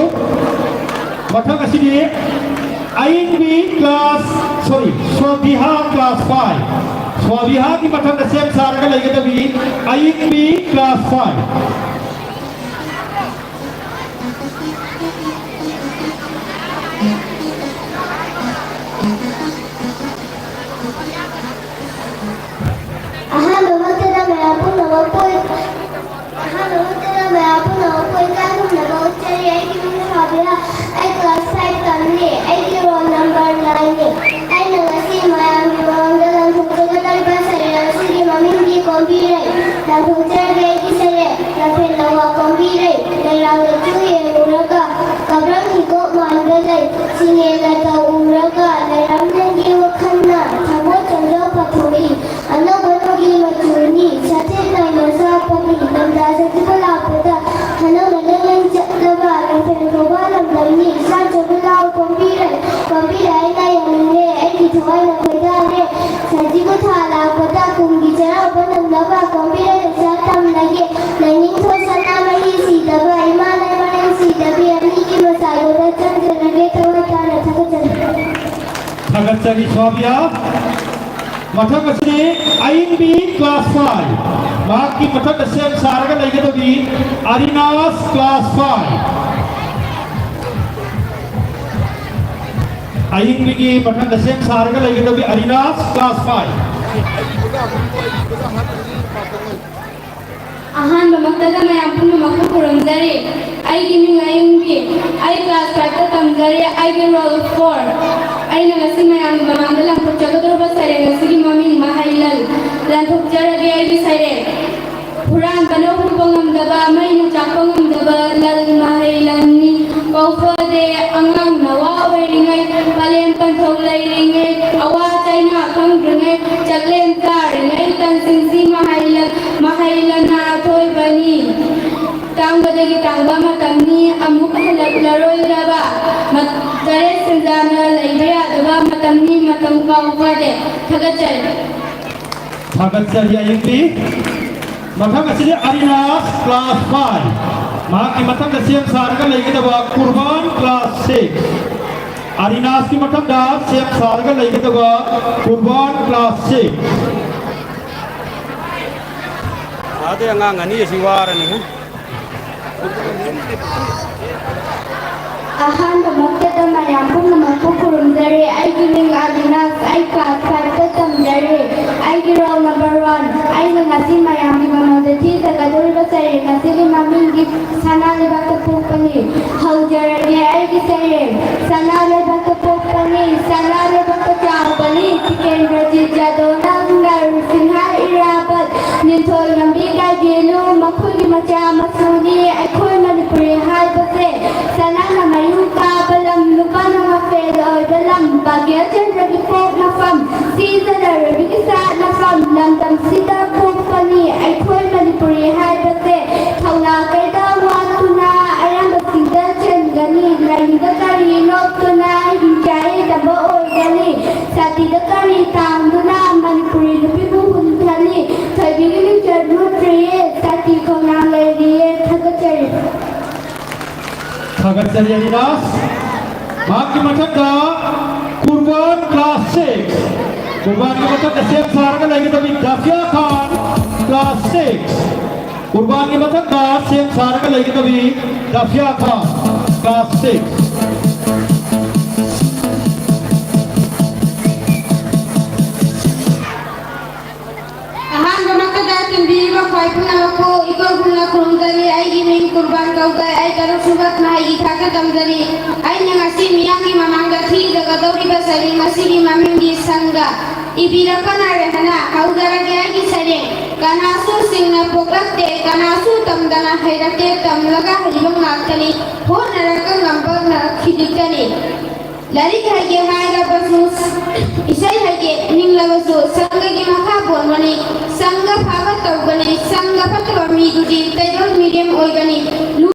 ꯃꯊꯪ ꯑꯁꯤꯗꯤ ꯑꯌꯤꯡꯕꯤ class, sorry, ꯁ꯭ꯋꯥꯕꯤꯍꯥ class five꯫ ꯁ꯭ꯋꯥꯕꯤꯍꯥꯒꯤ ꯃꯊꯪꯗ ꯁꯦꯝ ꯁꯥꯔꯒ ꯂꯩꯒꯗꯕꯤ ꯑꯌꯤꯡꯕꯤ class five꯫ ꯑꯍꯥꯟꯕꯃꯛꯇꯗ ꯃꯌꯥꯝ ꯄꯨꯝꯅꯃꯛꯄꯨ, ꯑꯍꯥꯟꯕꯃꯛꯇꯗ ꯃꯌꯥꯝ ꯄꯨꯝꯅꯃꯛꯄꯨ ꯏꯀꯥꯏ ꯈꯨꯝꯅꯕ ꯎꯠꯆꯔꯤ꯫ ꯑꯩꯒꯤ ꯃꯤꯡ ꯁꯥꯕꯤꯔꯥ꯫ ꯑꯩ class five ꯇꯝꯂꯤ꯫ ꯑꯩꯒꯤ roll number nineꯅꯤ꯫ ꯑꯩꯅ ꯉꯁꯤ ꯃꯌꯥꯝꯒꯤ ꯃꯃꯥꯡꯗ ꯂꯪꯊꯣꯛꯆꯒꯗꯧꯔꯤꯕ ꯁꯩꯔꯦꯡ ꯑꯁꯤꯒꯤ ꯃꯃꯤꯡꯗꯤ ꯀꯣꯝꯕꯤꯔꯩ꯫ ꯂꯪꯊꯣꯛꯆꯔꯒꯦ ꯑꯩꯒꯤ ꯁꯩꯔꯦꯡ꯫ ꯂꯝꯐꯦꯜ ꯂꯋꯥ ꯀꯣꯝꯕꯤꯔꯩ꯫ ꯂꯩꯔꯥꯡ ꯂꯩꯆꯨ ꯌꯦꯡꯂꯨꯔꯒ ꯀꯕ꯭ꯔꯪ ꯍꯤꯒꯣꯛ ꯃꯥꯟꯕ ꯂꯩ꯫ ꯁꯤꯡꯉꯦꯜ ꯅꯇꯧ ꯎꯔꯒ ꯂꯩꯔꯥꯡ ꯅꯪꯒꯤ ꯋꯥꯈꯜꯅ ꯊꯃꯣꯏ ꯆꯟꯖꯧ ꯄꯥꯊꯣꯛꯏ꯫ ꯑꯅꯧꯕ ꯅꯣꯡꯒꯤ ꯃꯆꯨꯅꯤ ꯁꯥꯊꯦꯛ ꯅꯥꯏꯅ ꯁꯥꯠꯄꯒꯤ ꯂꯝꯗꯥ ꯁꯖꯤꯕꯨ ꯂꯥꯛꯄꯗ ꯍꯅꯧꯅ ꯂꯦꯡꯂꯦꯡ ꯆꯠꯂꯕ ꯂꯝꯐꯦꯜ ꯀꯧꯕ ꯂꯝꯗꯝꯅꯤ꯫ ꯁꯥꯠꯆꯕ ꯂꯥꯎ ꯀꯣꯝꯕꯤꯔꯩ, ꯀꯣꯝꯕꯤꯔꯩ ꯑꯩꯅ ꯌꯥꯅꯤꯡꯂꯦ, ꯑꯩꯒꯤ ꯊꯋꯥꯏꯅ ꯈꯣꯏꯗꯥꯔꯦ꯫ ꯁꯖꯤꯕꯨ ꯊꯥ ꯂꯥꯛꯄꯗ ꯀꯨꯝꯒꯤ ꯆꯩꯔꯥꯎꯕ ꯅꯪꯅꯕ ꯀꯣꯝꯕꯤꯔꯩ ꯂꯩꯁꯥ ꯇꯝꯂꯒꯦ꯫ ꯂꯥꯏꯅꯤꯡꯊꯧ ꯁꯅꯥꯃꯍꯤ ꯁꯤꯗꯕ, ꯏꯃꯥ ꯂꯩꯃꯔꯦꯟ ꯁꯤꯗꯕꯤ ꯑꯅꯤꯒꯤ ꯃꯆꯥꯏꯗꯨꯗ ꯆꯪꯖꯔꯒꯦ꯫ ꯊꯋꯥꯏ ꯇꯥꯅ ꯊꯥꯒꯠꯆꯔꯤ꯫ ꯊꯥꯒꯠꯆꯔꯤ꯫ ꯁ꯭ꯋꯥꯕꯤꯌꯥ꯫ ꯃꯊꯪ ꯑꯁꯤꯗꯤ ꯑꯌꯤꯡꯕꯤ class five꯫ ꯃꯍꯥꯛꯀꯤ ꯃꯊꯛꯇ ꯁꯦꯝ ꯁꯥꯔꯒ ꯂꯩꯒꯗꯕꯤ ꯑꯔꯤꯅꯥꯁ class five꯫ ꯑꯌꯤꯡꯕꯤꯒꯤ ꯃꯊꯛꯇ ꯁꯦꯝ ꯁꯥꯔꯒ ꯂꯩꯒꯗꯕꯤ ꯑꯔꯤꯅꯥꯁ class five꯫ ꯑꯍꯥꯟꯕꯃꯛꯇꯗ ꯃꯌꯥꯝ ꯄꯨꯝꯅꯃꯛꯄꯨ ꯈꯨꯔꯨꯝꯖꯔꯤ꯫ ꯑꯩꯒꯤ ꯃꯤꯡ ꯑꯌꯨꯝꯕꯤ꯫ ꯑꯩ class five ꯇ ꯇꯝꯖꯔꯤ꯫ ꯑꯩꯒꯤ roll four꯫ ꯑꯩꯅ ꯉꯁꯤ ꯃꯌꯥꯝꯒꯤ ꯃꯃꯥꯡꯗ ꯂꯪꯊꯣꯛꯆꯒꯗꯧꯔꯤꯕ ꯁꯩꯔꯦꯡ ꯑꯁꯤꯒꯤ ꯃꯃꯤꯡ ꯃꯍꯩ ꯂꯟ꯫ ꯂꯟꯊꯣꯛꯆꯔꯒꯦ ꯑꯩꯒꯤ ꯁꯩꯔꯦꯡ꯫ ꯍꯨꯔꯥꯟꯕꯅ ꯍꯨꯕ ꯉꯝꯗꯕ, ꯃꯩꯅ ꯆꯥꯛꯄ ꯉꯝꯗꯕ ꯂꯟ ꯃꯍꯩ ꯂꯟꯅꯤ꯫ ꯄꯥꯎꯐꯗꯦ ꯑꯉꯥꯡ ꯅꯋꯥ ꯑꯣꯏꯔꯤꯉꯩ, ꯄꯂꯦꯝ ꯄꯟꯊꯧ ꯂꯩꯔꯤꯉꯩ, ꯑꯋꯥ ꯆꯩꯅꯥ ꯈꯪꯗ꯭ꯔꯤꯉꯩ, ꯆꯥꯛꯂꯦꯟ ꯆꯥꯔꯤꯉꯩ ꯇꯟꯁꯤꯡꯁꯤ ꯃꯍꯩ ꯂꯟ, ꯃꯍꯩ ꯂꯟꯅ ꯑꯊꯣꯏꯕꯅꯤ꯫ ꯇꯥꯡꯕꯗꯒꯤ ꯇꯥꯡꯕ ꯃꯇꯝꯅꯤ, ꯑꯃꯨꯛ ꯍꯜꯂꯛꯂꯔꯣꯏꯗꯕ, ꯃ-, ꯆꯔꯦꯠ ꯁꯦꯟꯖꯥꯅ ꯂꯩꯕ ꯌꯥꯗꯕ ꯃꯇꯝꯅꯤ, ꯃꯇꯝ ꯀꯥꯎꯕ ꯐꯗꯦ꯫ ꯊꯥꯒꯠꯆꯔꯤ꯫ ꯊꯥꯒꯠꯆꯔꯤ ꯑꯌꯨꯛꯀꯤ꯫ ꯃꯊꯪ ꯑꯁꯤꯗꯤ ꯑꯔꯤꯅꯥꯁ class five꯫ ꯃꯍꯥꯛꯀꯤ ꯃꯊꯪꯗ ꯁꯦꯝ ꯁꯥꯔꯒ ꯂꯩꯒꯗꯕ ꯀꯨꯔꯕꯥꯟ class six꯫ ꯑꯔꯤꯅꯥꯁꯀꯤ ꯃꯊꯪꯗ ꯁꯦꯝ ꯁꯥꯔꯒ ꯂꯩꯒꯗꯕ ꯀꯨꯔꯕꯥꯟ class six꯫ ꯑꯗꯩ ꯑꯉꯥꯡ ꯑꯅꯤ ꯑꯁꯤ ꯋꯥꯔꯅꯤ꯫ ꯑꯍꯥꯟꯕꯃꯛꯇꯗ ꯃꯌꯥꯝ ꯄꯨꯝꯅꯃꯛꯄꯨ ꯈꯨꯔꯨꯝꯖꯔꯤ꯫ ꯑꯩꯒꯤ ꯃꯤꯡ ꯑꯕꯤꯅꯥꯁ, ꯑꯩ class five ꯇ ꯇꯝꯖꯔꯤ꯫ ꯑꯩꯒꯤ roll number one꯫ ꯑꯩꯅ ꯉꯁꯤ ꯃꯌꯥꯝꯒꯤ ꯃꯃꯥꯡꯗ ꯊꯤꯖꯒꯗꯧꯔꯤꯕ ꯁꯩꯔꯦꯡ ꯑꯁꯤꯒꯤ ꯃꯃꯤꯡꯗꯤ ꯁꯅꯥ ꯂꯩꯕꯥꯛꯇ ꯄꯣꯛꯄꯅꯤ꯫ ꯍꯧꯖꯔꯒꯦ ꯑꯩꯒꯤ ꯁꯩꯔꯦꯡ꯫ ꯁꯅꯥ ꯂꯩꯕꯥꯛꯇ ꯄꯣꯛꯄꯅꯤ, ꯁꯅꯥ ꯂꯩꯕꯥꯛꯇ ꯆꯥꯎꯕꯅꯤ, ꯇꯤꯀꯦꯟꯗ꯭ꯔꯖꯤꯠ ꯌꯥꯗꯣꯅ, ꯅꯔꯁꯤꯡꯍ ꯏꯔꯥꯕꯠ, ꯅꯤꯡꯊꯧ ꯂꯝꯕꯤ ꯀꯥꯏꯕꯤꯂꯨ, ꯃꯈꯣꯏꯒꯤ ꯃꯆꯥ ꯃꯁꯨꯅꯤ ꯑꯩꯈꯣꯏ ꯃꯅꯤꯄꯨꯔꯤ ꯍꯥꯏꯕꯁꯦ꯫ ꯁꯅꯥꯅ ꯃꯌꯨꯝ ꯀꯥꯕ ꯂꯝ, ꯂꯨꯄꯥꯅ ꯃꯐꯦꯜ ꯑꯣꯏꯕ ꯂꯝ, ꯚꯥꯒ꯭ꯌ ꯆꯟꯗ꯭ꯔꯒꯤ ꯄꯣꯛꯅꯐꯝ, ꯁꯤꯖꯅ ꯔꯕꯤꯒꯤ ꯁꯥꯠꯅꯐꯝ, ꯂꯝꯗꯝꯁꯤꯗ ꯄꯣꯛꯄꯅꯤ ꯑꯩꯈꯣꯏ ꯃꯅꯤꯄꯨꯔꯤ ꯍꯥꯏꯕꯁꯦ꯫ ꯊꯧꯅꯥ ꯀꯩꯗ ꯋꯥꯠꯇꯨꯅ ꯑꯌꯥꯝꯕꯁꯤꯡꯗ ꯆꯦꯟꯒꯅꯤ, ꯂꯩꯗ ꯀꯔꯤ ꯅꯣꯛꯇꯨꯅ ꯍꯤꯡꯆꯥꯏ ꯇꯝꯕ ꯑꯣꯏꯒꯅꯤ꯫ ꯁꯥꯇꯤꯗ ꯀꯔꯤ ꯇꯥꯡꯗꯨꯅ ꯃꯅꯤꯄꯨꯔꯤ ꯅꯨꯄꯤꯕꯨ ꯍꯨꯟꯊꯅꯤ? ꯊꯣꯏꯕꯤꯒꯤ ꯃꯤꯡꯆꯠ ꯃꯨꯠꯇ꯭ꯔꯤꯌꯦ, ꯁꯥꯇꯤ ꯈꯣꯡꯅꯥꯡ ꯂꯩꯔꯤꯌꯦ꯫ ꯊꯥꯒꯠꯆꯔꯤ꯫ ꯊꯥꯒꯠꯆꯔꯤ ꯑꯔꯤꯅꯥꯁ꯫ ꯃꯍꯥꯛꯀꯤ ꯃꯊꯪꯗ ꯀꯨꯔꯕꯥꯟ, class six꯫ ꯀꯨꯔꯕꯥꯟꯒꯤ ꯃꯊꯛꯇ ꯁꯦꯝ ꯁꯥꯔꯒ ꯂꯩꯒꯗꯕꯤ ꯗꯥꯐꯤꯌꯥ ꯈꯥꯟ, class six꯫ ꯀꯨꯔꯕꯥꯟꯒꯤ ꯃꯊꯛꯇ ꯁꯦꯝ ꯁꯥꯔꯒ ꯂꯩꯒꯗꯕꯤ ꯗꯥꯐꯤꯌꯥ ꯈꯥꯟ, class six꯫ ꯑꯍꯥꯟꯕꯃꯛꯇꯗ ꯇꯤꯟꯕꯤꯔꯤꯕ ꯈ꯭ꯋꯥꯏ ꯄꯨꯝꯅꯃꯛꯄꯨ ꯏꯀꯣꯏ ꯈꯨꯝꯅ ꯈꯨꯔꯨꯝꯖꯔꯤ꯫ ꯑꯩꯒꯤ ꯃꯤꯡ ꯀꯨꯔꯕꯥꯟ ꯀꯧꯖꯩ꯫ ꯑꯩ ꯇꯔꯨꯛ ꯁꯨꯕ ꯃꯍꯩꯒꯤ ꯊꯥꯛꯇ ꯇꯝꯖꯔꯤ꯫ ꯑꯩꯅ ꯉꯁꯤ ꯃꯤꯌꯥꯝꯒꯤ ꯃꯃꯥꯡꯗ ꯊꯤꯖꯒꯗꯧꯔꯤꯕ ꯁꯩꯔꯦꯡ ꯑꯁꯤꯒꯤ ꯃꯃꯤꯡꯗꯤ ꯁꯪꯒ꯫ ꯏꯕꯤꯔꯛꯄꯅ ꯔꯦꯍꯅ꯫ ꯍꯧꯖꯔꯒꯦ ꯑꯩꯒꯤ ꯁꯩꯔꯦꯡ꯫ ꯀꯅꯥꯁꯨ ꯁꯤꯡꯅ ꯄꯣꯛꯂꯛꯇꯦ, ꯀꯅꯥꯁꯨ ꯇꯝꯗꯅ ꯍꯩꯔꯛꯇꯦ, ꯇꯝꯂꯒ ꯍꯩꯕ ꯉꯥꯛꯇꯅꯤ, ꯍꯣꯠꯅꯔꯒ ꯉꯝꯕ ꯉꯥꯛ ꯈꯤꯇꯅꯤ꯫ ꯂꯥꯏꯔꯤꯛ ꯍꯩꯒꯦ ꯍꯥꯏꯔꯕꯁꯨ, ꯏꯁꯩ ꯍꯩꯒꯦ ꯅꯤꯡꯂꯕꯁꯨ, ꯁꯪꯒꯒꯤ ꯃꯈꯥ ꯄꯣꯟꯕꯅꯤ꯫ ꯁꯪꯒ ꯐꯥꯕ ꯇꯧꯒꯅꯤ꯫ ꯁꯪꯒ ꯐꯠꯇꯕ ꯃꯤꯗꯨꯗꯤ ꯇꯩꯕꯪ ꯃꯤꯔꯦꯝ ꯑꯣꯏꯒꯅꯤ꯫